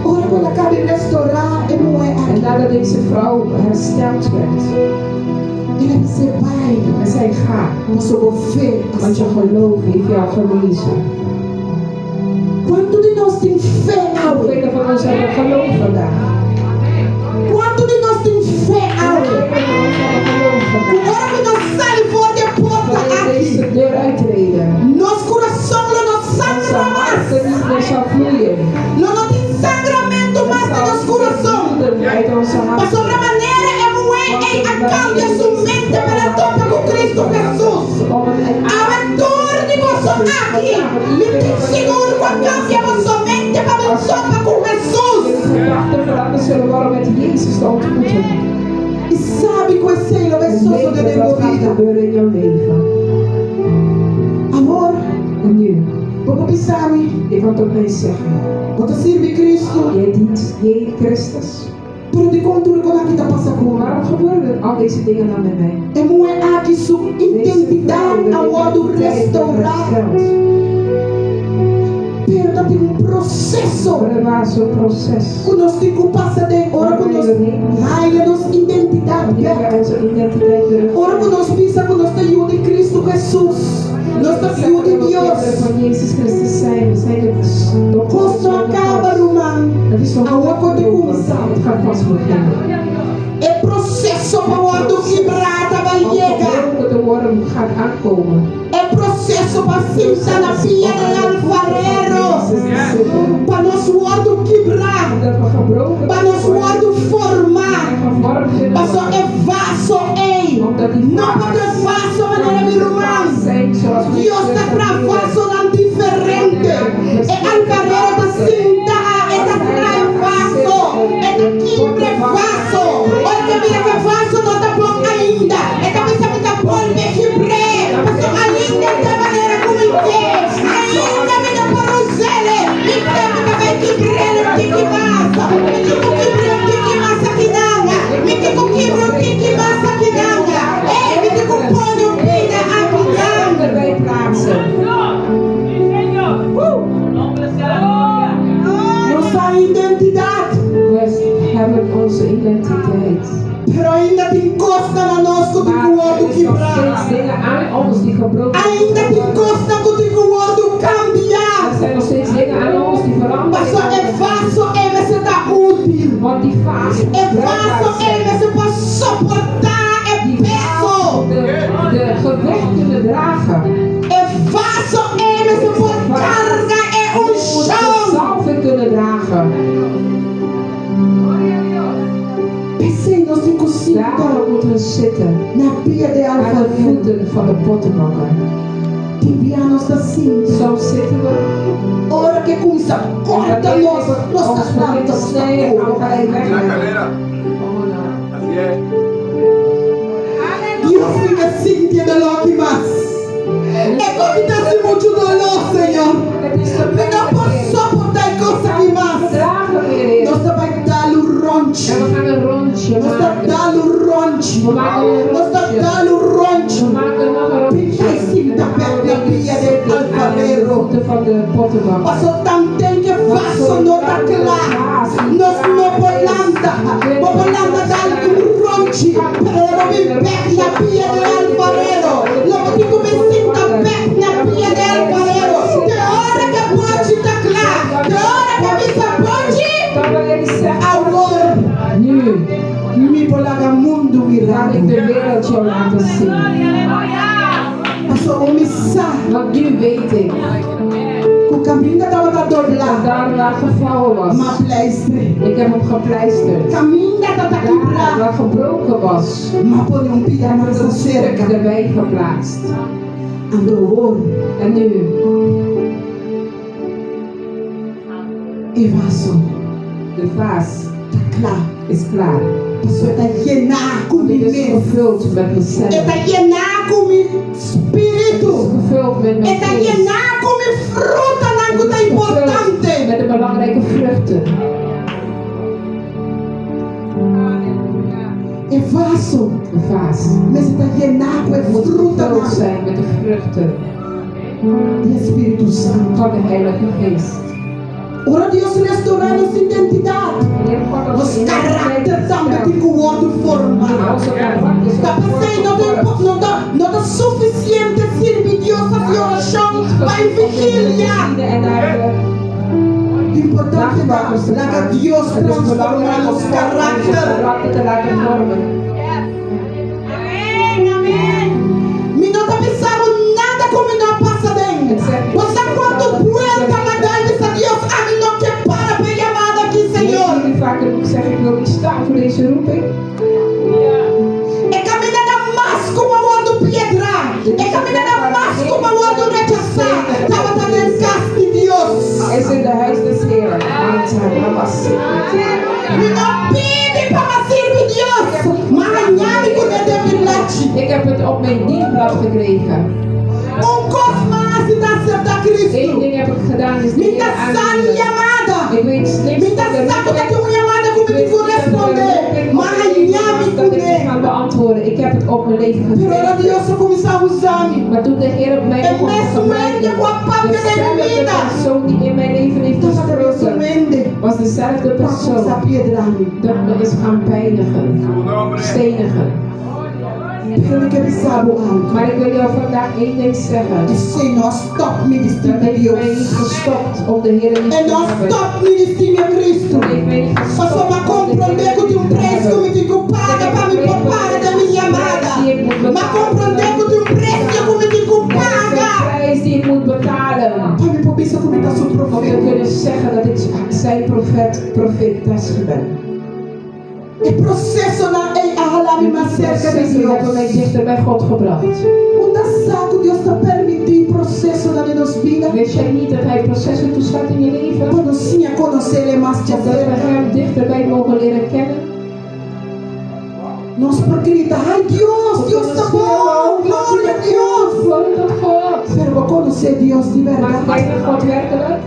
Ora ku el a kaba di restorá e muhé
En
aki,
nadat deze vrouw hersteld werd.
el a bis'é, Bai,
En zei, ga.
paso bo fe a
Want je geloof heeft jou genezen.
Kuantu di nos tin fe awe?
Hoeveel van ons hebben geloof vandaag?
Kuantu di nos tin fe awe?
Hoeveel van ons hebben geloof
Ku
vandaag?
ora ku nos sali for di e porta
Wanneer
aki,
deze deur uitreden.
nos kurason lo no
Onze
sangra mas.
harten niet meer zal vloeien.
Lo no tin sangramentu mas den nos kurason.
Bloeden uit onze harten.
Pasobra manera e muhé ei a kambia su mente pa el a topa ku Kristu Hesus.
Om een
Awe tur di boso aki, mi tin sigur ku a kambia boso mente pa bin topa ku Hesus.
Gedachten veranderd zullen worden om met Jezus te ontmoeten.
I sabi ku esei lo bai
En
sosodé
weet
den
dat
bo
dat gaat
bida.
gebeuren in jouw leven.
Awor,
En nu,
bo por bisa mi,
je kan tot mij zeggen,
bo ta sirbi Kristu,
je dient Jezus Christus.
pero dikon tur e kos aki ta pasa ku mi?
Waarom gebeuren al deze dingen dan met mij?
E muhé aki su
Deze
identidat
vrouw, de
a wòrdu
identiteit werd
restourá.
hersteld.
Pero ta tin un proseso
Maar er was een proces.
ku nos tin ku pasa den ora ku nos haña nos identidat
Wanneer
bèk.
wij onze identiteit terug
Ora ku nos bisa ku nos ta yu di Kristu Hesus. Nos ta yu di
Dat we
Dios.
kinderen van Jezus Christus zijn. We zijn de dochters
Kos no
van
a
de
kaba,
God.
ruman.
Het is nog
Awor
niet
ku ta
afgelopen.
kuminsá.
Het gaat pas beginnen.
E proseso pa wòrdu kibrá ta bai
Om
yega.
gebroken te worden gaat aankomen.
E proseso pa sinta na pia di alfarero.
Jezus te zitten.
Pa nos wòrdu kibrá.
Omdat we gebroken
Pa nos
worden
wòrdu formá.
en gevormd zullen
Paso
worden.
e vaso ei.
Omdat die
No pa e vaso manera mi ruman.
zijn zoals we
Dios ta traha vasonan diferente. E alfarero ta sinta, e ta traha vaso, e ta kibra vaso. Ora ku e mira ku e vaso no ta bon ainda, e ta pensa mi ta bolbe kibr'é, paso ainda e ta e manera ku mi ke, ainda mi no por us'é. Mi fe mi ta bai kibr'é un tiki mas. Mi tin ku kibr'é un tiki mas akinan. Mi tin ku kibra un tiki mas akinan. Ey, mi tin ku pone un pida akinan.
Erbij plaatsen.
Nos sa identidat.
We hebben onze identiteit.
Pero ainda tin kosnan na nos ku tin
Maar
ku wòrdu
er is nog
kibrá.
steeds dingen aan ons die gebroken
Ainda tin
worden.
kosnan ku tin ku wòrdu kambiá.
Er zijn nog steeds dingen aan ons die veranderen.
Paso e vaso ei mester ta útil.
Want die vaas moet
E
bruikbaar
vaso ei
zijn.
mester por soportá e
Die vaas
peso.
moet de gewicht kunnen dragen.
E vaso ei mester por karga e
Moet de
unshon.
zalving kunnen dragen.
P'esei nos tin ku sinta
Daarom moeten we zitten
na pia di
aan de
alfarero.
voeten van de pottenbakker.
Tin bia nos ta sinta.
Soms zitten we
Ora ku e kuminsá
en
korta
wanneer
nos,
we
nos ta
ons
lanta,
beginnen
nos ta
snijden, gaan we
kore
gelijk
bai.
weg.
La calera.
Oh, nou.
Así es.
Dios mi ka sinti e doló aki mas. E kos aki ta hasi muchu doló, Señor.
Het is te
Mi no por
pijnlijk, Heer.
soportá e kos
Ik
aki
kan het
mas.
niet verdragen meer, Heer.
Nos ta bai dal un rònchi.
En we gaan een rondje
Nos ta
maken.
dal un rònchi.
We maken een
Nos ta
rondje.
dal un rònchi.
We maken nog een rondje.
Pinta i sinta
En dan gaan we
bèk na
weer
pia di
zitten aan de
alfarero.
voeten van de pottenbakker.
Paso tanten ku e vaso no ta kla, nos no por lanta. Bo por lanta dal un rònchi, pero lo bo bin bèk na pia di alfarero. Lo bo tin ku bin sinta bèk na pia di alfarero. Te ora ku e pòchi ta kla, te ora ku e bisa pòchi,
Dan wanneer hij zegt,
awor
nu
mi por laga mundu mira
laat
bo.
ik de wereld jou laten zien.
Pasobra mi sa
Want nu weet ik
ku kaminda tabata doblá,
dat daar waar gevouwen was.
m'a pleister.
Ik heb hem gepleisterd.
Kaminda tabata
Daar
kibrá,
waar gebroken was,
m'a pone un pida
heb ik
mas
een stuk
serka.
erbij geplaatst.
Anto awor
En nu,
e vaso
de vaas
ta kla.
is klaar.
Pasobra e ta yená ku
Want
mi
het is
mes.
gevuld met
E
mezelf.
ta yená ku mi spiritu.
Het is gevuld met
E
mijn
ta
geest.
yená ku mi frutanan ku ta
Het is gevuld
importante.
Met de belangrijke vruchten.
E vaso
De vaas
mester ta yená ku e
moet gevuld
frutanan
zijn met de vruchten
di e Spiritu Santu.
van de Heilige Geest.
Ora Dios restorá nos identidat,
Wanneer God
nos
onze
karakter
identiteit
tambe
herstelt,
tin ku wòrdu formá.
onze karakter is
Ta
ook
p'esei no ta
gevormd.
no ta no ta sufisiente sirbi Dios hasi orashon pa e vigilia.
En naar de
Importante ta
nachtwakkers te
laga
gaan.
Dios
Het is
transformá
belangrijk
nos
om God onze
karakter.
karakter te laten vormen.
Mi no ta bisa bo nada ku mi no a pasa den. Bo sa kuantu buelta mi a dal bisa Dios, ami no ke para pa e yamada aki,
Weet
Señor.
jullie vaak dat ik zeg, ik wil niet staan voor deze roeping?
E kaminda na mas ku mi a wòrdu piedrá, e kaminda na mas ku mi a wòrdu rechasá, tabata den kas di Dios.
Is in de huis des Heeren.
Mi no pidi pa mi a sirbi Dios, ma haña mi ku den den mi blachi.
Ik heb het op mijn dienblad gekregen.
Un kos m'a hasi ta aseptá Kristu.
Eén ding heb ik gedaan, is de
Mi
Heer
ta sa mi
aannemen.
yamada.
Ik weet niks
Mi ta
van de
sa ku ta
roeping.
tin un yamada ku
Ik
mi tin
weet
ku
niet dat er een
respondé,
roeping
m'a
op mijn leven
haña mi
was dat ik
kuné.
moet gaan beantwoorden. Ik heb het op mijn leven
Pero ora
gekregen.
Dios a kuminsá usa mi.
Maar toen de Heer op mij
E
begon te
mesun
gebruiken,
hende ku a papia den mi
dezelfde
bida
persoon die in mijn leven heeft
tabata mesun
gesproken,
hende
was dezelfde
ku a kuminsá
persoon
piedra mi.
dat me is gaan pijnigen,
Su nombre.
stenigen.
Pero mi ke bisa bo algu.
Maar ik wil jou vandaag één ding zeggen.
Esei no a stòp mi di
Dat
stima
heeft
Dios.
mij niet gestopt om de Heer lief
E
te
no a
hebben.
stòp mi di stima Kristu.
Dat heeft mij niet gestopt
Pasobra m'a
om de
komprondé
Heer
ku
lief
tin un
te
preis ku
hebben.
mi tin ku paga pa mi por para den mi yamada. M'a komprondé ku tin un presio ku mi tin ku
Er is een
paga
prijs die ik moet betalen.
pa mi por bisa ku mi ta su
Om te
profeta.
kunnen zeggen dat ik zijn profeet, profetes ben.
E prosesonan ei a hala mi
Die
mas serka di
processen
Dios.
hebben mij dichter bij God gebracht.
Bo ta sa ku Dios ta permití prosesonan den nos bida
Weet jij niet dat hij processen toestaat in je leven?
pa nos siña konosé mas
Dat we
djaserka?
hem dichterbij mogen leren kennen.
Nos por grita, Ai Dios, Dios ta bon, gloria a Dios!
Gloria tot God.
Pero bo konosé Dios di
Maar
bèrdat?
ken je God werkelijk?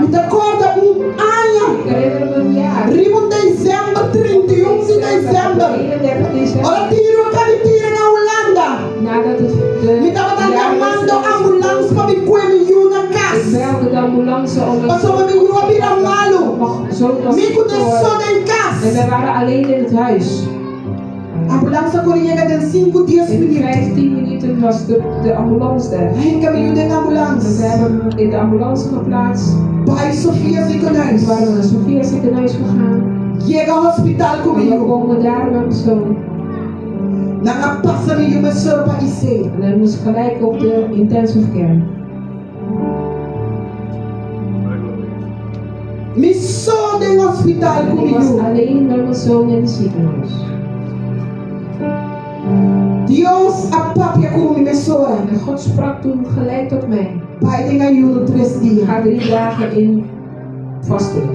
Mi ta kòrda un aña,
Ik herinner me een jaar.
riba un desèmber, 31 di desèmber,
31 december.
ora tiro a kabi tira na Hulanda.
Nadat het de
Mi tabata
jaar was,
yamando ambulans pa mi kue mi yu na
Ik
kas.
belde de ambulance om mijn
Pasobra mi yu a bira malu.
zoon was
Mi
ziek
ku den so
geworden.
den kas.
En wij waren alleen in het huis.
Ambulans a kore yega den sinku dies
In
minuut.
15 minuten was de, de ambulance daar.
A hinka mi yu den ambulans.
En ze hebben hem in de ambulance geplaatst.
Bai Sofia
Toen
ziekenhuis.
waren we naar Sofia ziekenhuis gegaan.
Yega hospital ku mi
En we
yu.
komen daar met mijn zoon.
Nan a pasa mi yu mesora pa IC.
En hij moest gelijk op de intensive care.
Mi so den hospital
En
ku
ik
mi
was
yu.
alleen met mijn zoon in het ziekenhuis.
Dios a papia ku mi mesora.
En God sprak toen gelijk tot mij.
Bai den ayuno tres dia.
Ga drie dagen in vasten.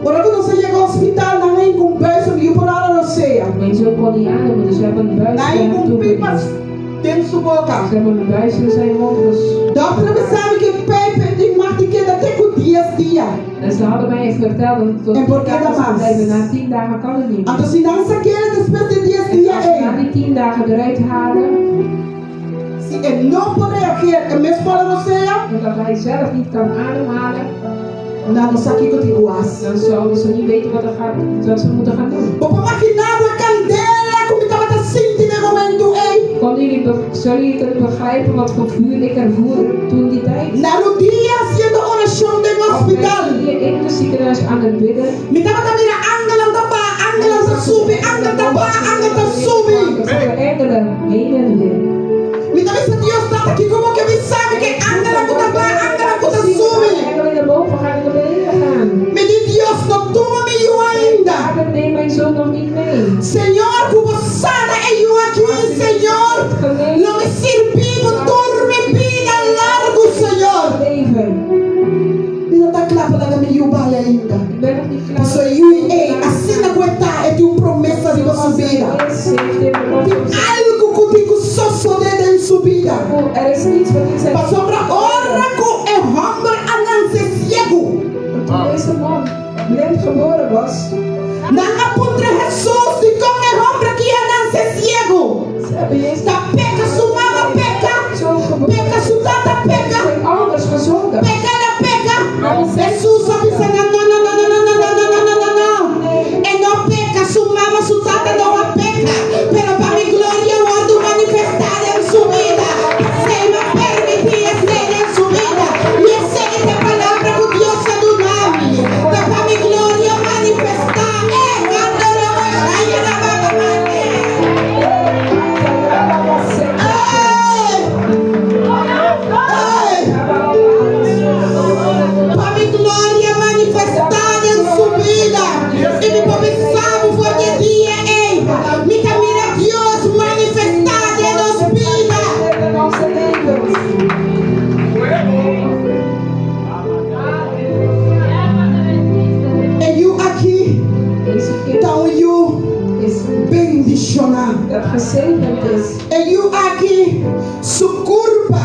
Ora ku nos a yega hospital nan a hinka un buis mi yu por hala rosea.
Mijn zoon kon niet ademen, dus we hebben een buis
Nan a
naar hem
hinka un
toe
pipa
geduwd.
den su boka.
Ze hebben een buis in zijn mond ges...
Dòkter a bisa mi ku e pijp tin mag di keda te ku dies dia.
En ze hadden mij verteld dat het tot
En por
10
keda
dagen zou
mas?
blijven. Na 10 dagen kan het niet meer.
Anto si nan sak'é despues di dies
En
dia
als ze na
ei,
die 10 dagen eruit halen,
si e no por reageer e mes por hala rosea,
omdat hij zelf niet kan ademhalen,
nan no sa kiko tin ku hasi.
dan zouden ze niet weten wat, er gaat, wat ze moeten gaan doen.
Bo por imaginá bo e kandela ku mi tabata sinti na e momentu ei?
Konden jullie be- zullen jullie kunnen begrijpen wat voor vuur ik ervoer toen die tijd?
Na rudia hasiendo orashon den
Op mijn
hospital.
knieën in het ziekenhuis aan het bidden.
Mi tabata mira angelnan ta baha, angelnan ta subi, angel ta baha, angel ta subi.
Ik zag de engelen heen en weer.
Mi ta bisa Dios, Tata, kiko bo ke bisa mi ku e angelnan ku ta baha, angelnan ku ta subi?
Engelen naar boven gaan en naar beneden gaan.
Mi di Dios, no tuma mi yu ainda.
Vader, neem mijn zoon nog niet mee.
Señor, ku bo sana e yu aki, Señor. Lo mi sirbi bo tur mi bida largu, Señor.
Leven.
Mi no ta kla pa laga mi yu bai ainda.
Ik ben nog niet klaar.
Paso e yu ei, asina ku e ta, e tin un promesa riba su bida. Tin algu ku tin ku sosodé den su bida.
Er is niets wat in zijn
Pasobra ora ku e hòmber a nanse siegu.
Toen deze man blind geboren was,
Nan a puntra Hesus, Dikon e hòmber aki a nanse siegu?
ze hebben Jezus
Ta peka su mama peka,
zo geboren.
peka su tata peka,
Zijn ouders gezondigd.
peka el a peka. Hesus a bisa nan, No, no, no, no, no, no, no, no, no, no, no. E no peka, su mama, su tata no a peka, pero pa mi gloria wòrdu manifestá den su bida. P'esei mi a permití esei den su bida. I esei ta e palabra ku Dios a duna mi, ta pa mi gloria manifestá. E Pa mi gloria manifestá den su bida. I mi por bisa bo for di e dia ei, mi ta mira Dios manifestá den nos bida. E yu aki ta un yu bendishoná. E yu aki su kurpa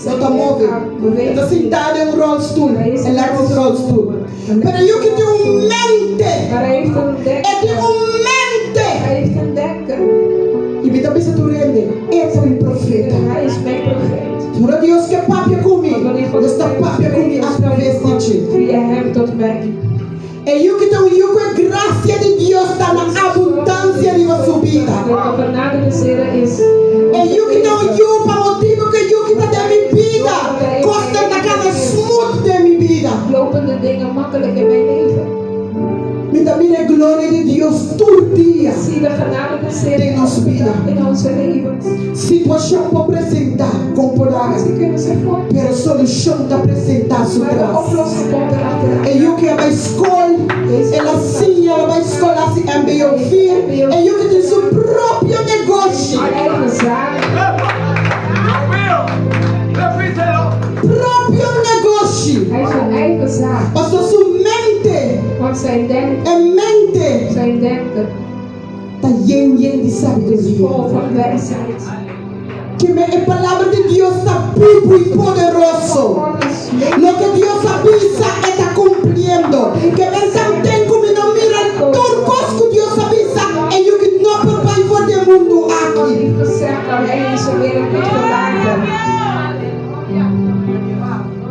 no ta move. E ta sintá den un rolstoel, elektrisch rolstoel. Pero e yu ki tin un mente. E tin un mente. I mi ta bisa tur hende, E ta mi profeta. Ora Dios ke papia ku mi, Dios ta papia ku mi atraves di dje. E yu ki ta un yu ku e grasia.
Here is.
E yu ki ta un yu pa motibu ku e yu ki ta den mi bida, kosnan ta kana smooth den mi bida.
Lopen de dingen makkelijk in mijn leven.
Mi ta mira e gloria di Dios tur dia
Ik zie de genade des Heeren
den nos bida.
in onze levens.
Situashon por presentá kon por haga,
Ze kunnen zich voor.
pero solushon ta presentá su
Maar de
tras.
oplossing komt erachteraan.
E yu ki a bai skol, el a siña, el a bai skol hasi mbo 4, e yu ki tin su propio negoshi.
Eigen zaak.
Propio negoshi.
Hij heeft zijn eigen zaak.
Pasobra su mente,
Want zijn denken,
e mente
zijn denken
ta yen yen di
is
sabiduria.
vol van wijsheid.
Ke men e palabra di Dios ta bibu i poderoso.
God is levend.
Loke Dios a bisa e ta kumpliendo. Ke men tanten ku mi no mira tur kos ku Dios a bisa e yu ki no por bai for di e mundu
God
aki.
heeft gezegd dat hij deze wereld niet verlaten.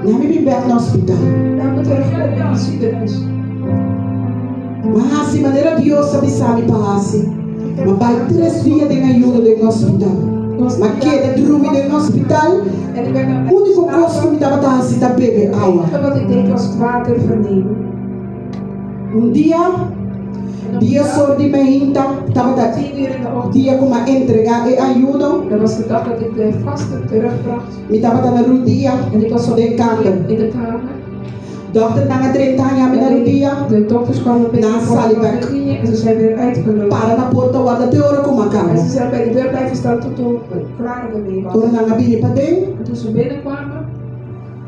Na mi bin bek na hospital.
Wij moeten terugkomen in het ziekenhuis.
M'a hasi manera Dios a bisa mi pa hasi. M'a bai tres dia den ayuno den hospital. M'a keda drumi den hospital.
En ik ben dan
Úniko kos ku mi tabata hasi ta bebe
Het
awa.
enige wat ik deed was het water vernemen.
Un dia, dies or di mainta, tabata
10 uur in de ochtend.
dia ku m'a entregá e ayuno.
Dat was de dag dat ik de vasten terugbracht.
Mi tabata na rudia
En ik was op
den kamber.
in de kamer.
Dòkternan a drenta haña mi na rudia.
De dokters kwamen binnen
Nan a sali bèk.
en ze zijn weer uitgelopen.
Para na porta warda te ora ku m'a kaba.
En ze zijn bij de deur blijven staan tot we klaar ermee
Ora
waren.
nan a bini paden,
En toen ze binnenkwamen,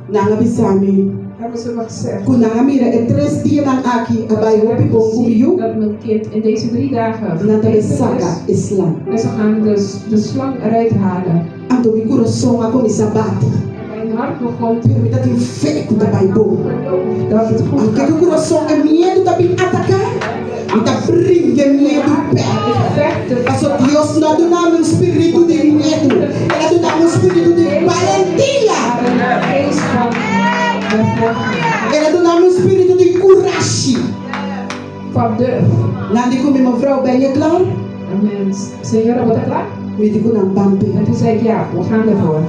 nan a bisa mi
hebben ze me gezegd
ku nan a mira e tres dianan aki a bai hopi bon ku mi yu,
dat mijn kind in deze 3 dagen
nan ta bai
verbeterd
saka
is.
e slang.
En ze gaan dus de slang eruit halen.
Anto mi kurason a kuminsá bati.
En mijn hart begon te
Pero mi ta tin fe ku ta bai bon.
geloven dat het goed
Aunke
gaat.
ku kurason e miedu ta bin ataká, mi ta bringa e miedu bèk.
Ik vecht de
Paso Dios no a duna mi un spiritu di miedu, El a duna mi un spiritu di balentia.
Maar een geest van de
El a duna mi un spiritu di kurashi.
Van durf.
Nan di ku mi, Mevrouw, ben je klaar?
En mijn señora, wordt het klaar?
Mi di ku nan, Ban p'e.
En toen zei ik, ja, we gaan ervoor.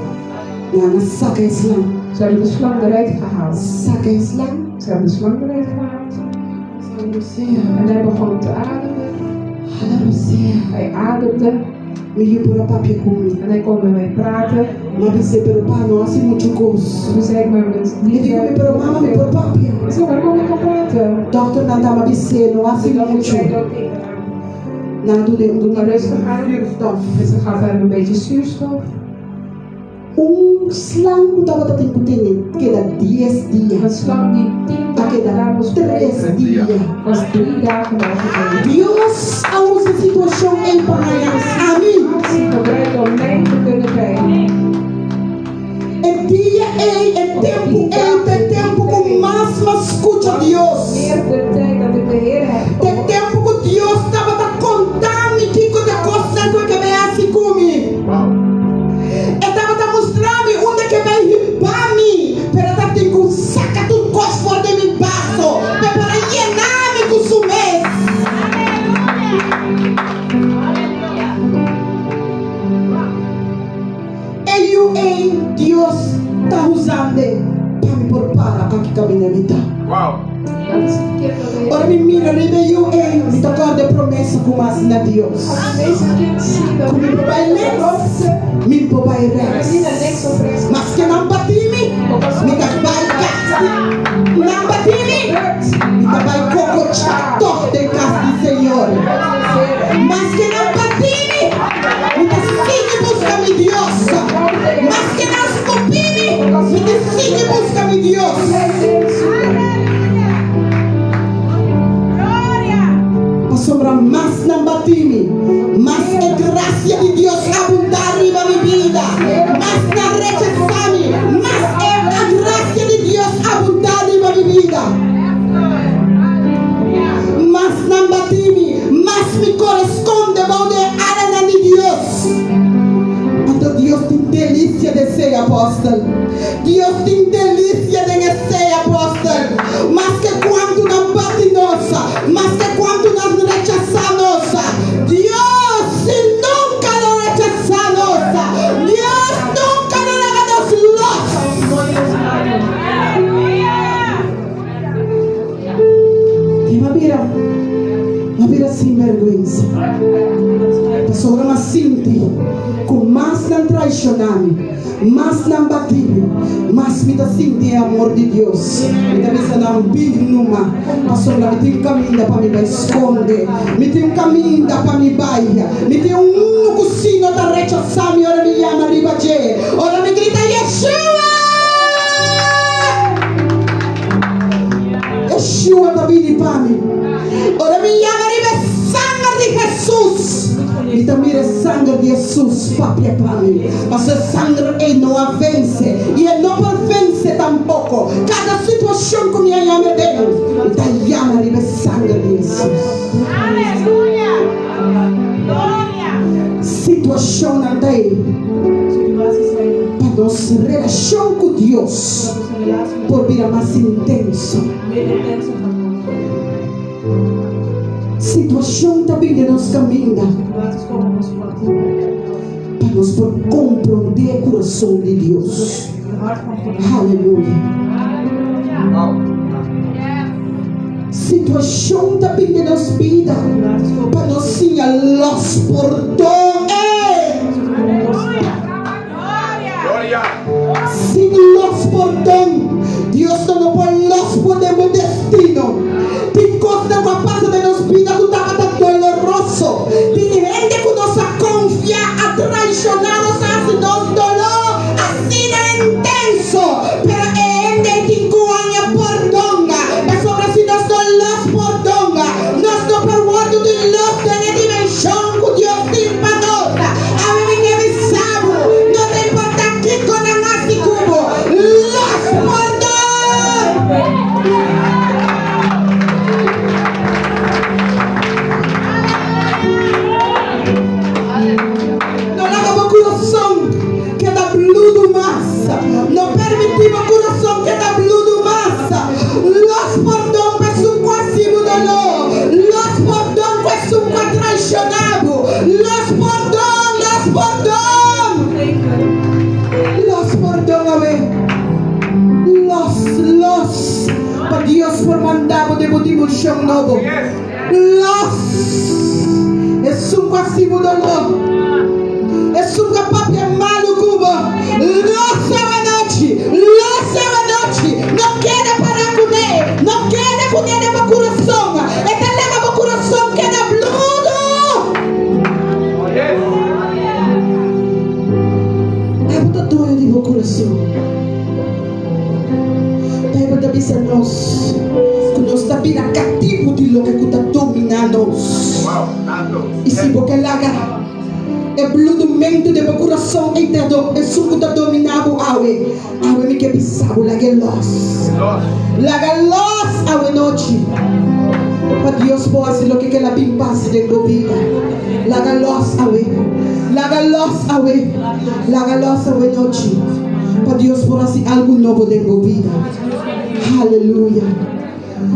Nan a saka e slang.
Ze hebben de slang eruit gehaald.
Saka e slang.
Ze hebben de slang eruit gehaald. En hij begon te ademen.
Hala rosea.
Hij ademde.
Mi yu por a papia ku mi.
En hij kon met mij praten.
M'a bis'é, pero pa, no hasi muchu kos.
Toen zei ik, maar mijn
E di ku mi, pero mama, mi por papia.
Ik zei, maar mama, ik kan praten.
Dòkternan tambe a bis'é, no hasi
De dokter
muchu.
zei ook tegen hem.
Nan a dun'é un
Doe maar rustig aan.
zuurstof.
En ze gaf hem een beetje zuurstof.
Un slang ku tabata tin ku tene keda dies dia.
Een slang die 10
A
dagen
keda
daar moest
tres
blijven.
dia.
Was 3 dagen daar gebleven.
Dios a usa e situashon ei pa haña ami.
Ze gebruikt om mij te kunnen krijgen.
E dia ei, e tempu ei, ta e tempu ku mas m'a skucha Dios.
Meer de tijd dat ik de Heer heb.
Ta e tempu ku Dios tabata konta mi kiko ta kosnan ku e ke bai hasi ku mi. E tabata mustra mi unda ke bai hiba mi, pero e tabatin ku saka tur kos for di mi baso pa e por a yena mi ku su mes. E yu ei Dios ta usande pa mi por para aki kaminda mi ta. Ora mi mira riba e yu ei, mi ta kòrda e promesa ku mi hasi na Dios. Ku mi por bai links, mi por bai rèks. Maske nan batí mi, mi ta bai kas di nan batí mi, mi ta bai kokochá tòg den kas di Señor. Maske nan batí mi, mi ta sigui buska mi Dios. Maske nan skupí mi, mi ta sigui buska mi Dios. Pasobra mas nan batí mi, mas e grasia di Dios abundá riba mi bida. Mas nan rechasá mi, mas e grasia di Dios abundá riba mi bida. Mas nan batí mi, mas mi koreskonde bou di e alanan di Dios. Anto Dios tin delisia den esei, apòstel. Dios tin delisia den esei, apòstel. Maske kuantu nan bati nos, maske kuantu nan rechasá nos, Dios si nunka lo rechasá. Pasobra m'a sinti ku mas nan traishoná mi, mas nan batí mi, mas mi ta sinti e amor di Dios. Mi ta bisa nan, Bin numa, pasobra mi tin un kaminda pa mi bai skonde. Mi tin un kaminda pa mi bai. Mi tin un unu ku si no ta rechasá mi ora mi yama riba dje, ora mi grita, Yeshua! Yeshua ta bini pa mi. Ora mi yama riba e sanger di Hesus, mi ta mira e sanger di Hesus papia pa mi. Pasobra e sanger ei no a vense i e no por vense tampoko. Kada situashon ku mi a yama den, mi ta yama riba e sanger di Hesus. Situashonnan ta ei pa nos relashon ku Dios por bira mas intenso. Situashon ta bin den nos kaminda pa nos por komprondé e kurason di Dios. Aleluya! Situashon ta bin den nos bida pa nos siña los pordon. Sin los pordon, Dios no no por los por den bo destino. Tin kosnan ku a pasa den nos bida ku tabata doloroso. Tin hende ku nos a konfia a traishoná nos, a hasi nos doló asina intenso. Pero e hende ei tin ku haña pordon, pasobra si nos no los pordon, nos no por wòrdu di los den e dimenshon ku Dios tin pa nos. Awe mi ke bisa bo, no ta importá kiko nan hasi ku bo, los pordon! No laga bo kurason keda bludu mas. No permití bo kurason keda bludu mas. Los pordon pa esun ku a hasi bo doló. Los pordon ku esun ku a traishoná bo. Los pordon, los pordon! Los pordon awe. Los, los, pa Dios por manda bo den bo dimenshon nobo. Los! Esun ku a hasi bo doló. Esun ku a papia malu ku bo. Los awanochi! Los awanochi! No keda pará kuné! No keda kuné den bo kurason! E ta laga bo kurason keda bludu! Abo ta doño di bo kurason. Bijbel ta bisa nos ku nos ta bira katibu di loke ku ta dominá nos. I si bo ke laga e bludumentu den bo kurason ei ta esun ku ta dominá bo awe, awe mi ke bisa bo laga e lòs. Laga lòs awe nochi pa Dios por hasi loke ke el a bin pa hasi den bo bida. Laga lòs awe. Laga lòs awe. Laga lòs awe nochi pa Dios por hasi algu nobo den bo bida. Haleluya!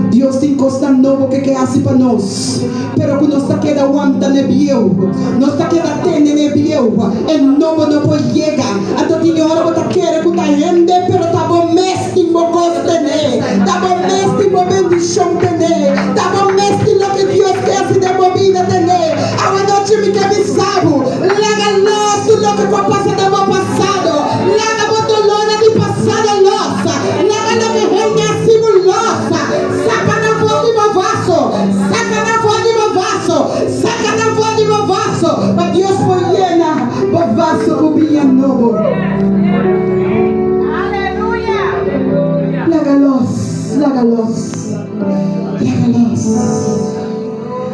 Dios tin kosnan nobo ke ke hasi pa nos, pero ku nos ta keda wanta n'e bieu. Nos ta keda tene n'e bieu. E nobo no por yega. Anto tin e ora bo ta kere ku ta hende, pero ta bo mes tin bo kos tene. Ta bo mes tin bo bendishon tene. Ta bo mes tin loke Dios ke hasi den bo bida tene. Awe nochi mi ke bisa bo, laga los tur loke ku a pasa den bo pasado. Laga bo dolónan di pasado los. Laga loke hende a hasi bo los. Saka nan for di bo vaso. Saka nan for di bo vaso. Saka nan for di bo vaso, pa Dios por yena bo vaso ku biña nobo. Laga los, laga los, laga los.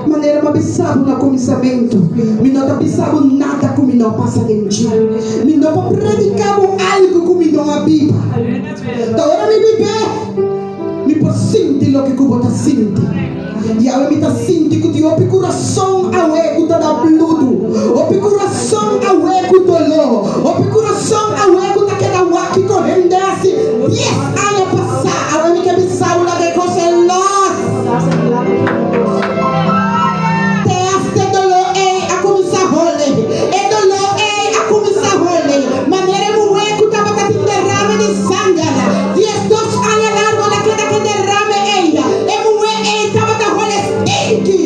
Manera mi a bisa bo na kuminsamentu, mi no ta bisa bo nada ku mi no a pasa den dje. Mi no por prediká bo algu ku mi no a biba. Ta ora mi bib'é, mi por sinti loke ku bo ta sinti. I awe mi ta sinti ku tin hopi kurason awe ku ta da bludu, hopi kurason awe ku doló, hopi kurason awe ku ta keda wak kiko hende hasi dies aña pasá. Awe mi ke bisa bo laga e kos e lòs. Te hasta e doló ei a kuminsá hole. E doló ei a kuminsá hole. Manera e muhé ku tabata tin derame di sanger. 12 aña largu el a keda ku e derame ei. E muhé ei tabata hole stinki.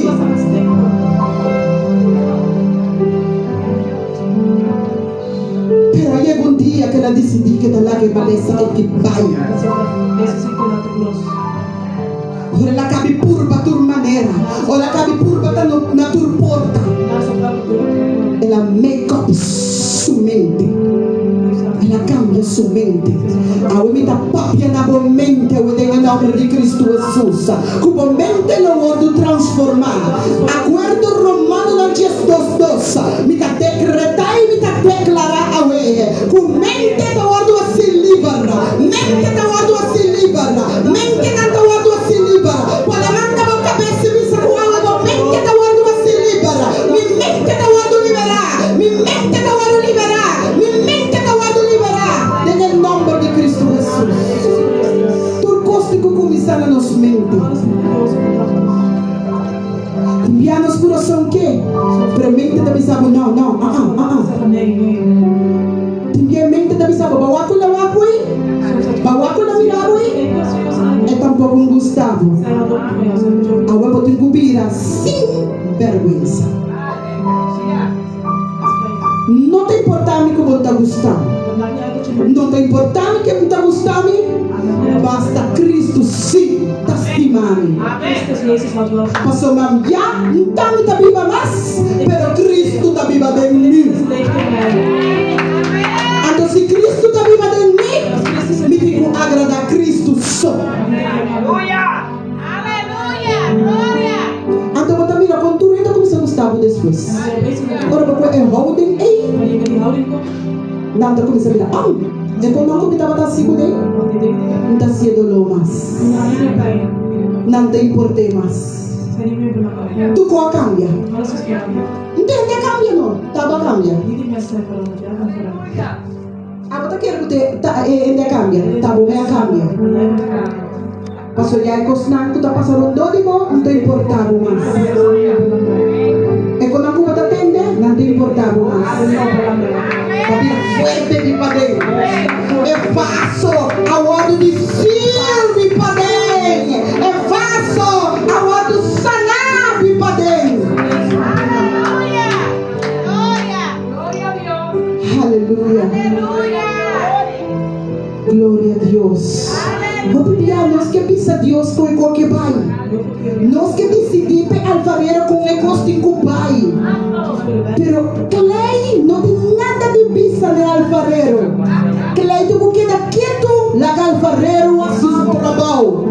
dia ku el a disidí ku e ta laga e malesa aki bai. Ora el a kabi purba tur manera, ora el a kabi purba ta na tur porta, el a make up su mente. El a kambia su mente. Awe mi ta papia na bo mente awe den e nòmber di Kristu Hesus, ku bo mente lo wòrdu transformá. Akuerdo Romanonan 12:2, mi ta dekretá i mi ta deklará awe ku mente ta wòrdu hasi liber, mente ta wòrdu hasi liber, mentenan ta wòrdu hasi liber. Por a manda bo kabes i bisa ku awe bo mente ta wòrdu hasi liber. Mi mente ta wòrdu liberá, mi mente ta wòrdu liberá, mi mente ta wòrdu liberá den e nòmber di Kristu Hesus. Tur kos tin ku kuminsá na nos mente. Bia nos kurason ke, pero mente ta bisa bo no, no, ah-ah, ah-ah. Tin bia mente ta bisa bo, ba wak ku la wak hui, ba wak ku la mira bo hui, e tampoko un gusta bo. Awe bo tin ku bira sin bèrgwensa. No ta importa mi ku bo ta gusta mi, no ta importa mi ken ta gusta mi, basta Cristo si ta stima mi. Pasobra ya N ta mi ta biba mas, pero Cristo ta biba den mi. Anto si Cristo ta biba den mi, mi tin ku agrada Cristo so. Anto bo ta mira kon tur hende a kuminsá gusta bo despues. Ora bo kue e houding ei, nan ta kuminsá bira, Oh, e kon nan ku mi tabata hasi kuné? N ta hasié doló mas. Nan ta import'é mas. Tur kos a kambia. N ta hende a kambia no, taba a kambia. Abo ta kere ku te ta e hende a kambia? Ta bo me a kambia. Pasobra ya e kosnan ku ta pasa rondó di bo no ta importá bo mas. E konan ku bo ta tende, nan ta importá bo mas. Papia fuerte di paden. E vaso a wòrdu di sirbi paden. E vaso a wòrdu saná di paden. Aleluya. Gloria a Dios. Hopi bia nos ke bisa Dios kon e kos ke bai. Nos ke disidí p'e alfarero kon e kos tin ku bai. Pero klei no tin nada di bisa n'e alfarero. Klei tin ku keda ketu laga alfarero hasi su trabou.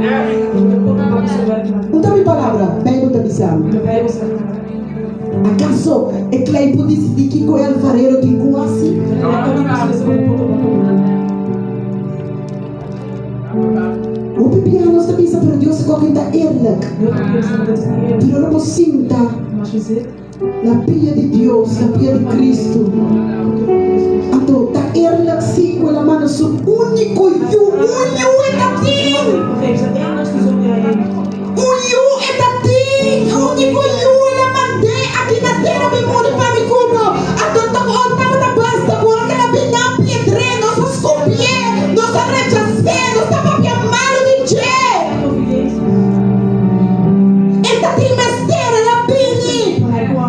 Un ta mi palabra, Beibel ta bisa mi. Akaso e klei por disidí kiko e alfarero tin ku hasi? Hopi bia nos ta bisa, Pero Dios ta koke ta eerlijk. Pero ora bo sinta na pia di Dios, na pia di Cristo, anto ta eerlijk si ku el a manda su úniko Yu, un Yu e ta tin! Un yu e ta tin, úniko yu el a mand'é aki na tera bin muri pa mi ku bo. Anto ta ora tabata basta ku ora keda bin nan piedr'é, nos a skupié, nos a rechas'é, nos ta papia malu di dje. E ta tin mester, el a bini pa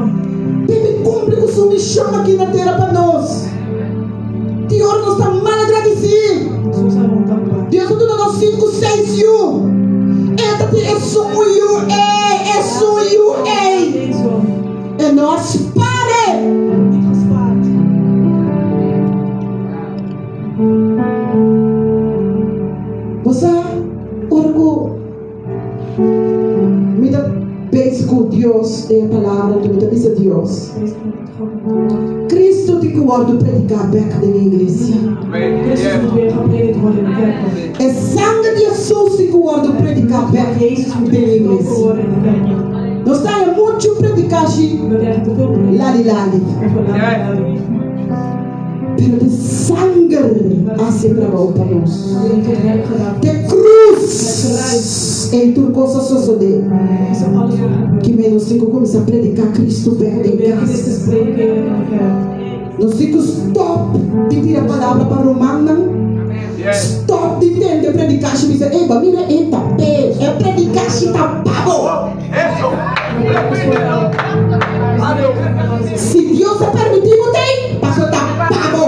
bin kumpli ku su mishon aki na tera pa nos. Tin ora nos ta malagradisí. Dios a duna nos sinku, seis yu. E ta tin esun un yu ei, esun yu ei. E no a spar e. Bo sa, ora ku mi ta bezig ku Dios den e Palabra, anto mi ta bisa Dios. Cristo tin cu wordo predica bek den e iglesia. E sanger di Jesus tin cu wordo predica bek den e iglesia. Nos ta haya mucho predicashi lali lali. Pero de sanger haci e trabao pa nos. De cruz ei tur cos a sosode. Ki me nos tin cu cuminsa predica Cristo bek den cas. Nos tin cu stop di tira palabra pa rumannan. Stop di tende predicashi bisa, Ey, ba mira e ta pe. E predicashi ta pa bo. Si Dios a permiti bo ta ei, paso ta pa bo.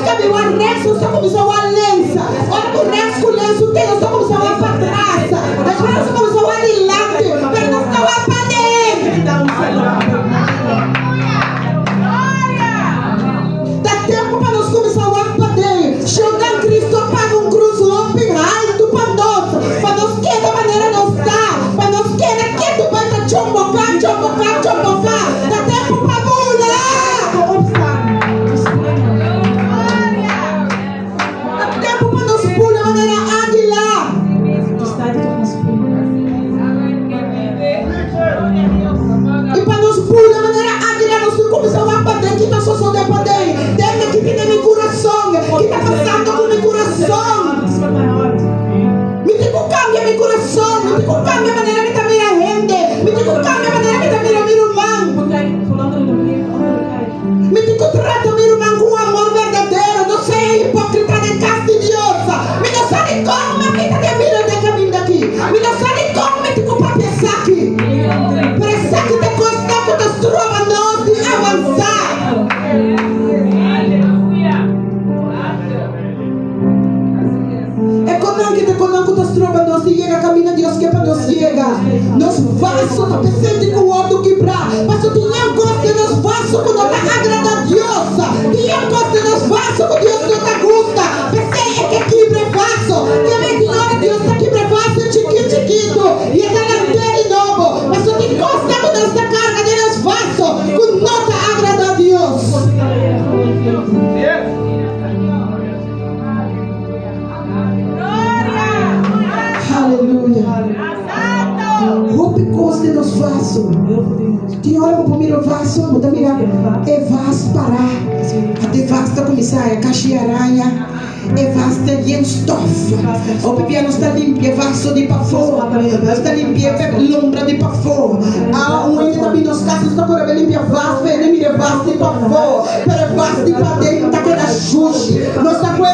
kabi wak rechts, nos ta kuminsá wak links. Ora ku rechts ku links un te, nos ta kuminsá wak patras. Despues nos ta kuminsá wak dilanti, pero nos ta wak paden. Ta tempu pa nos kuminsá wak paden. Shonnan Cristo a paga un krus hopi haltu pa nos, pa nos keda manera nos ta, pa nos keda ketu bai ta chomboká, chomboká, chomboká. Ta tempu pa bula! Ta tempu pa nos bula manera águila. I pa nos bula manera águila nos tin kuminsá wak paden ki ta sosodé paden. Den mi ki tin den mi kurason, ki ta pasando ku mi kurason. Mi tin ku kambia mi kurason, mi tin ku kambia manera mi ta mira hende, mi tin ku kambia manera mi ta mira mi ruman. Mi tin ku trata mi ruman ku un amor berdadero, no sea hipókrita den kas di Dios. Mi no sa dikon mi a kita den bida den kaminda aki. Mi no sa dikon mi tin ku papia esaki. Pero esaki ta kosnan ku ta stroba nos di avansá. E konan ki ta konan ku ta stroba nos di yega kaminda Dios ke pa nos yega. Nos vaso ta presente ku wòrdu kibrá, pasobra tin un kos den nos vaso ku no ta agradá Dios. Tin un kos den nos vaso ku Dios no ta gusta. P'esei e ke kibra e vaso. Te mei tin ora Dios ta kibra e vaso chikit chikitu i e ta lant'é di nobo. Pasobra tin kosnan ku nos ta karga den nos vaso ku no ta agradá Dios. Aleluya. Hopi kos den nos vaso. Tin ora bo por mira un vaso, bo ta mira e vas pará. Ata e vas ta kuminsá haña kashi araña, e vas ta yen stòf. Hopi bia nos ta limpia e vaso di pafó, nos ta limpia e lombra di pafó. A un hende ta bini nos kas, nos ta kore bai limpia vas pa hende mira e vas di pafó, pero e vas di paden ta keda shushi. Nos ta ku e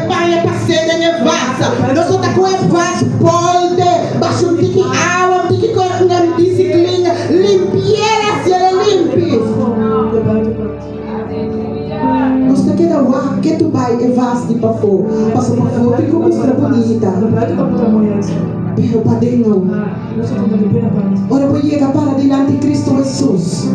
paña pasé den e vas. Nos no ta ku e vas polde basha un tiki awa, un tiki ku un bisiklin, limpi'el hasiel e limpi. Nos ta keda wak ke tu bai e vas di pafó, pasobra pafó tin ku mustra bunita, pero paden no. Ora bo yega para dilanti Cristo Hesus,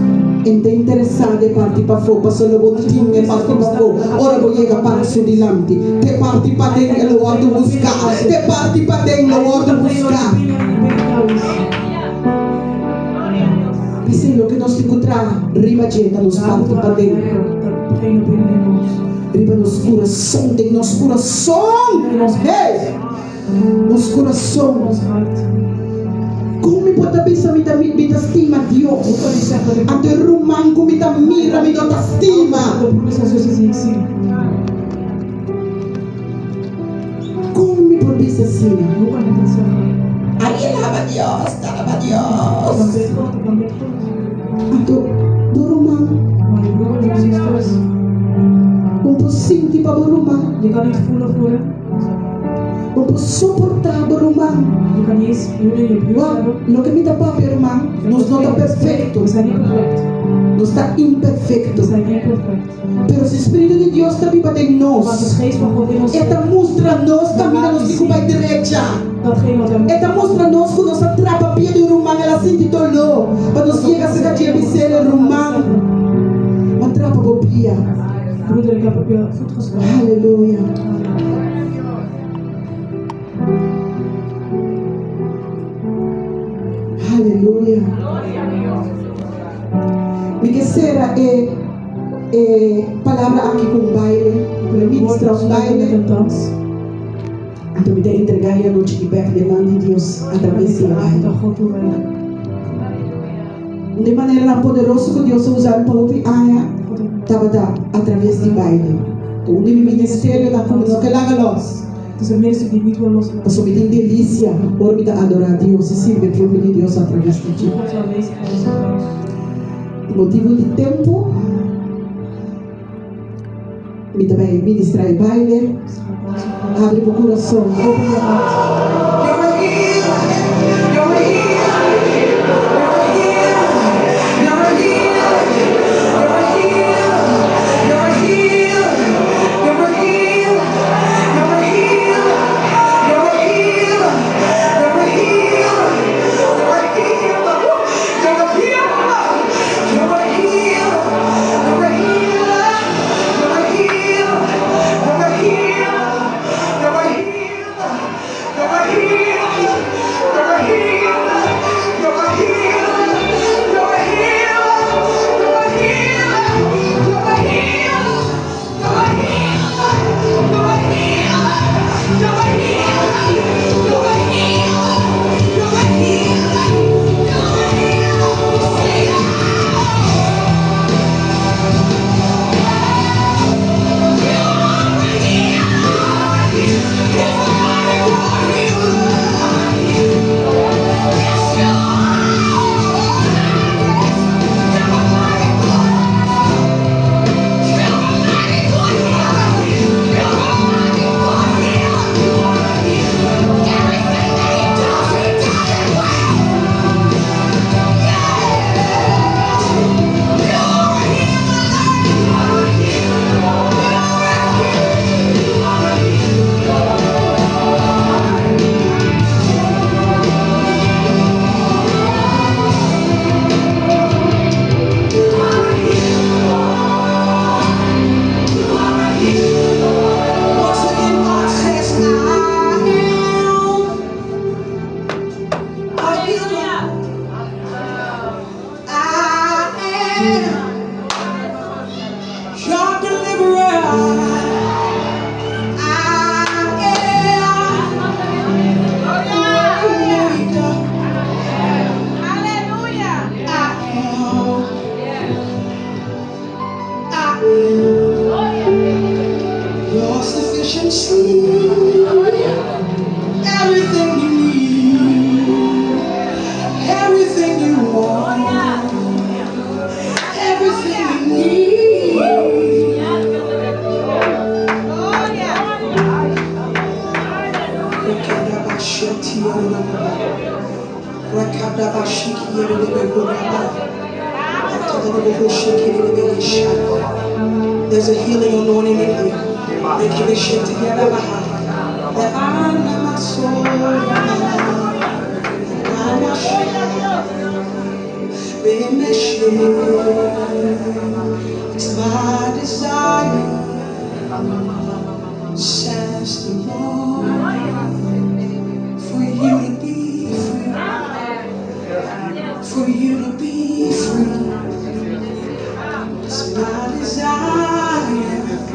E ta interesá den e parti pafó, pasobra lo bo tin e parti pafó. Ora bo yega para Su dilanti, te parti paden e lo wòrdu buská, te parti paden lo wòrdu buská. P'esei loke nos tin ku traha riba dje ta nos parti paden, riba nos kurason, den nos kurason. Hey! Nos kurason. Kon mi por ta bisa mi ta mi ta stima Dios, anto e ruman ku mi ta mira mi no ta stima? Kon mi por bisa asina? Ai e laba Dios, ta laba Dios. Anto bo ruman, bo por sinti pa bo ruman. Bo por soportá bo ruman. Wak, loke mi ta papia, ruman, nos no ta perfekto. Nos ta imperfekto. Pero si Spiritu di Dios ta biba den nos, e ta mustra nos kaminda nos tin ku bai drecha. E ta mustra nos ku nos a trapa pia di un ruman, el a sinti doló. Pa nos yega serka dje bis'el, Ruman, bo a trapa bo pia. Aleluya. Aleluya. Mi ke sera e e palabra aki ku un baile. Mi ministra un baile. Anto mi ta entrega e anochi di bek den man di Dios atraves di e baile. Un di maneranan poderoso ku Dios a usa mi pa hopi aña tabata atraves di baile. Ta un di mi ministerionan ku mi no ke laga lòs. Pasobra mi tin delisia ora mi ta adorá Dios i sirbi e pueblo di Dios atraves di dje. Pa motibu di tempu, mi ta bai ministrá e baile. Abri bo kurason. Open your heart. am your deliverer. I am your I am. I am your sufficiency. Everything you need, everything you want, everything you need. There's a healing anointing in here. It's my desire, says the Lord, for you to be free, for you to be free. It's my desire,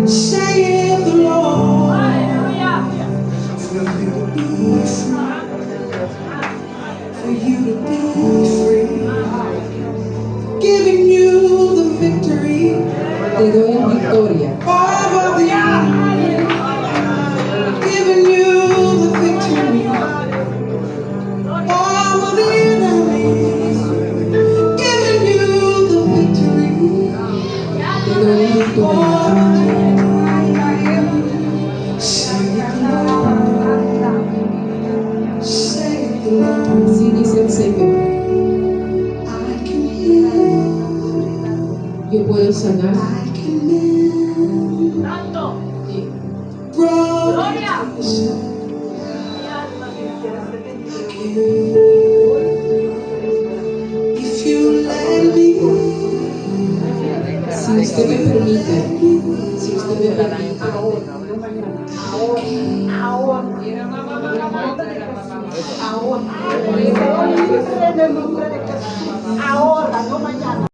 saith the Lord, for you to be free, for you to be free, giving you the victory
Te doy la victoria.
over the enemy, giving you the victory over the enemy, giving you the victory
Te doy la victoria.
over the enemy. Saith the Lord, saith the Lord,
Así dice el Señor.
I can heal,
Yo puedo sanar.
I can mend
Y
broken pieces. I can. If you let me,
Si usted me permite, si usted me permite,
Ahora, no mañana.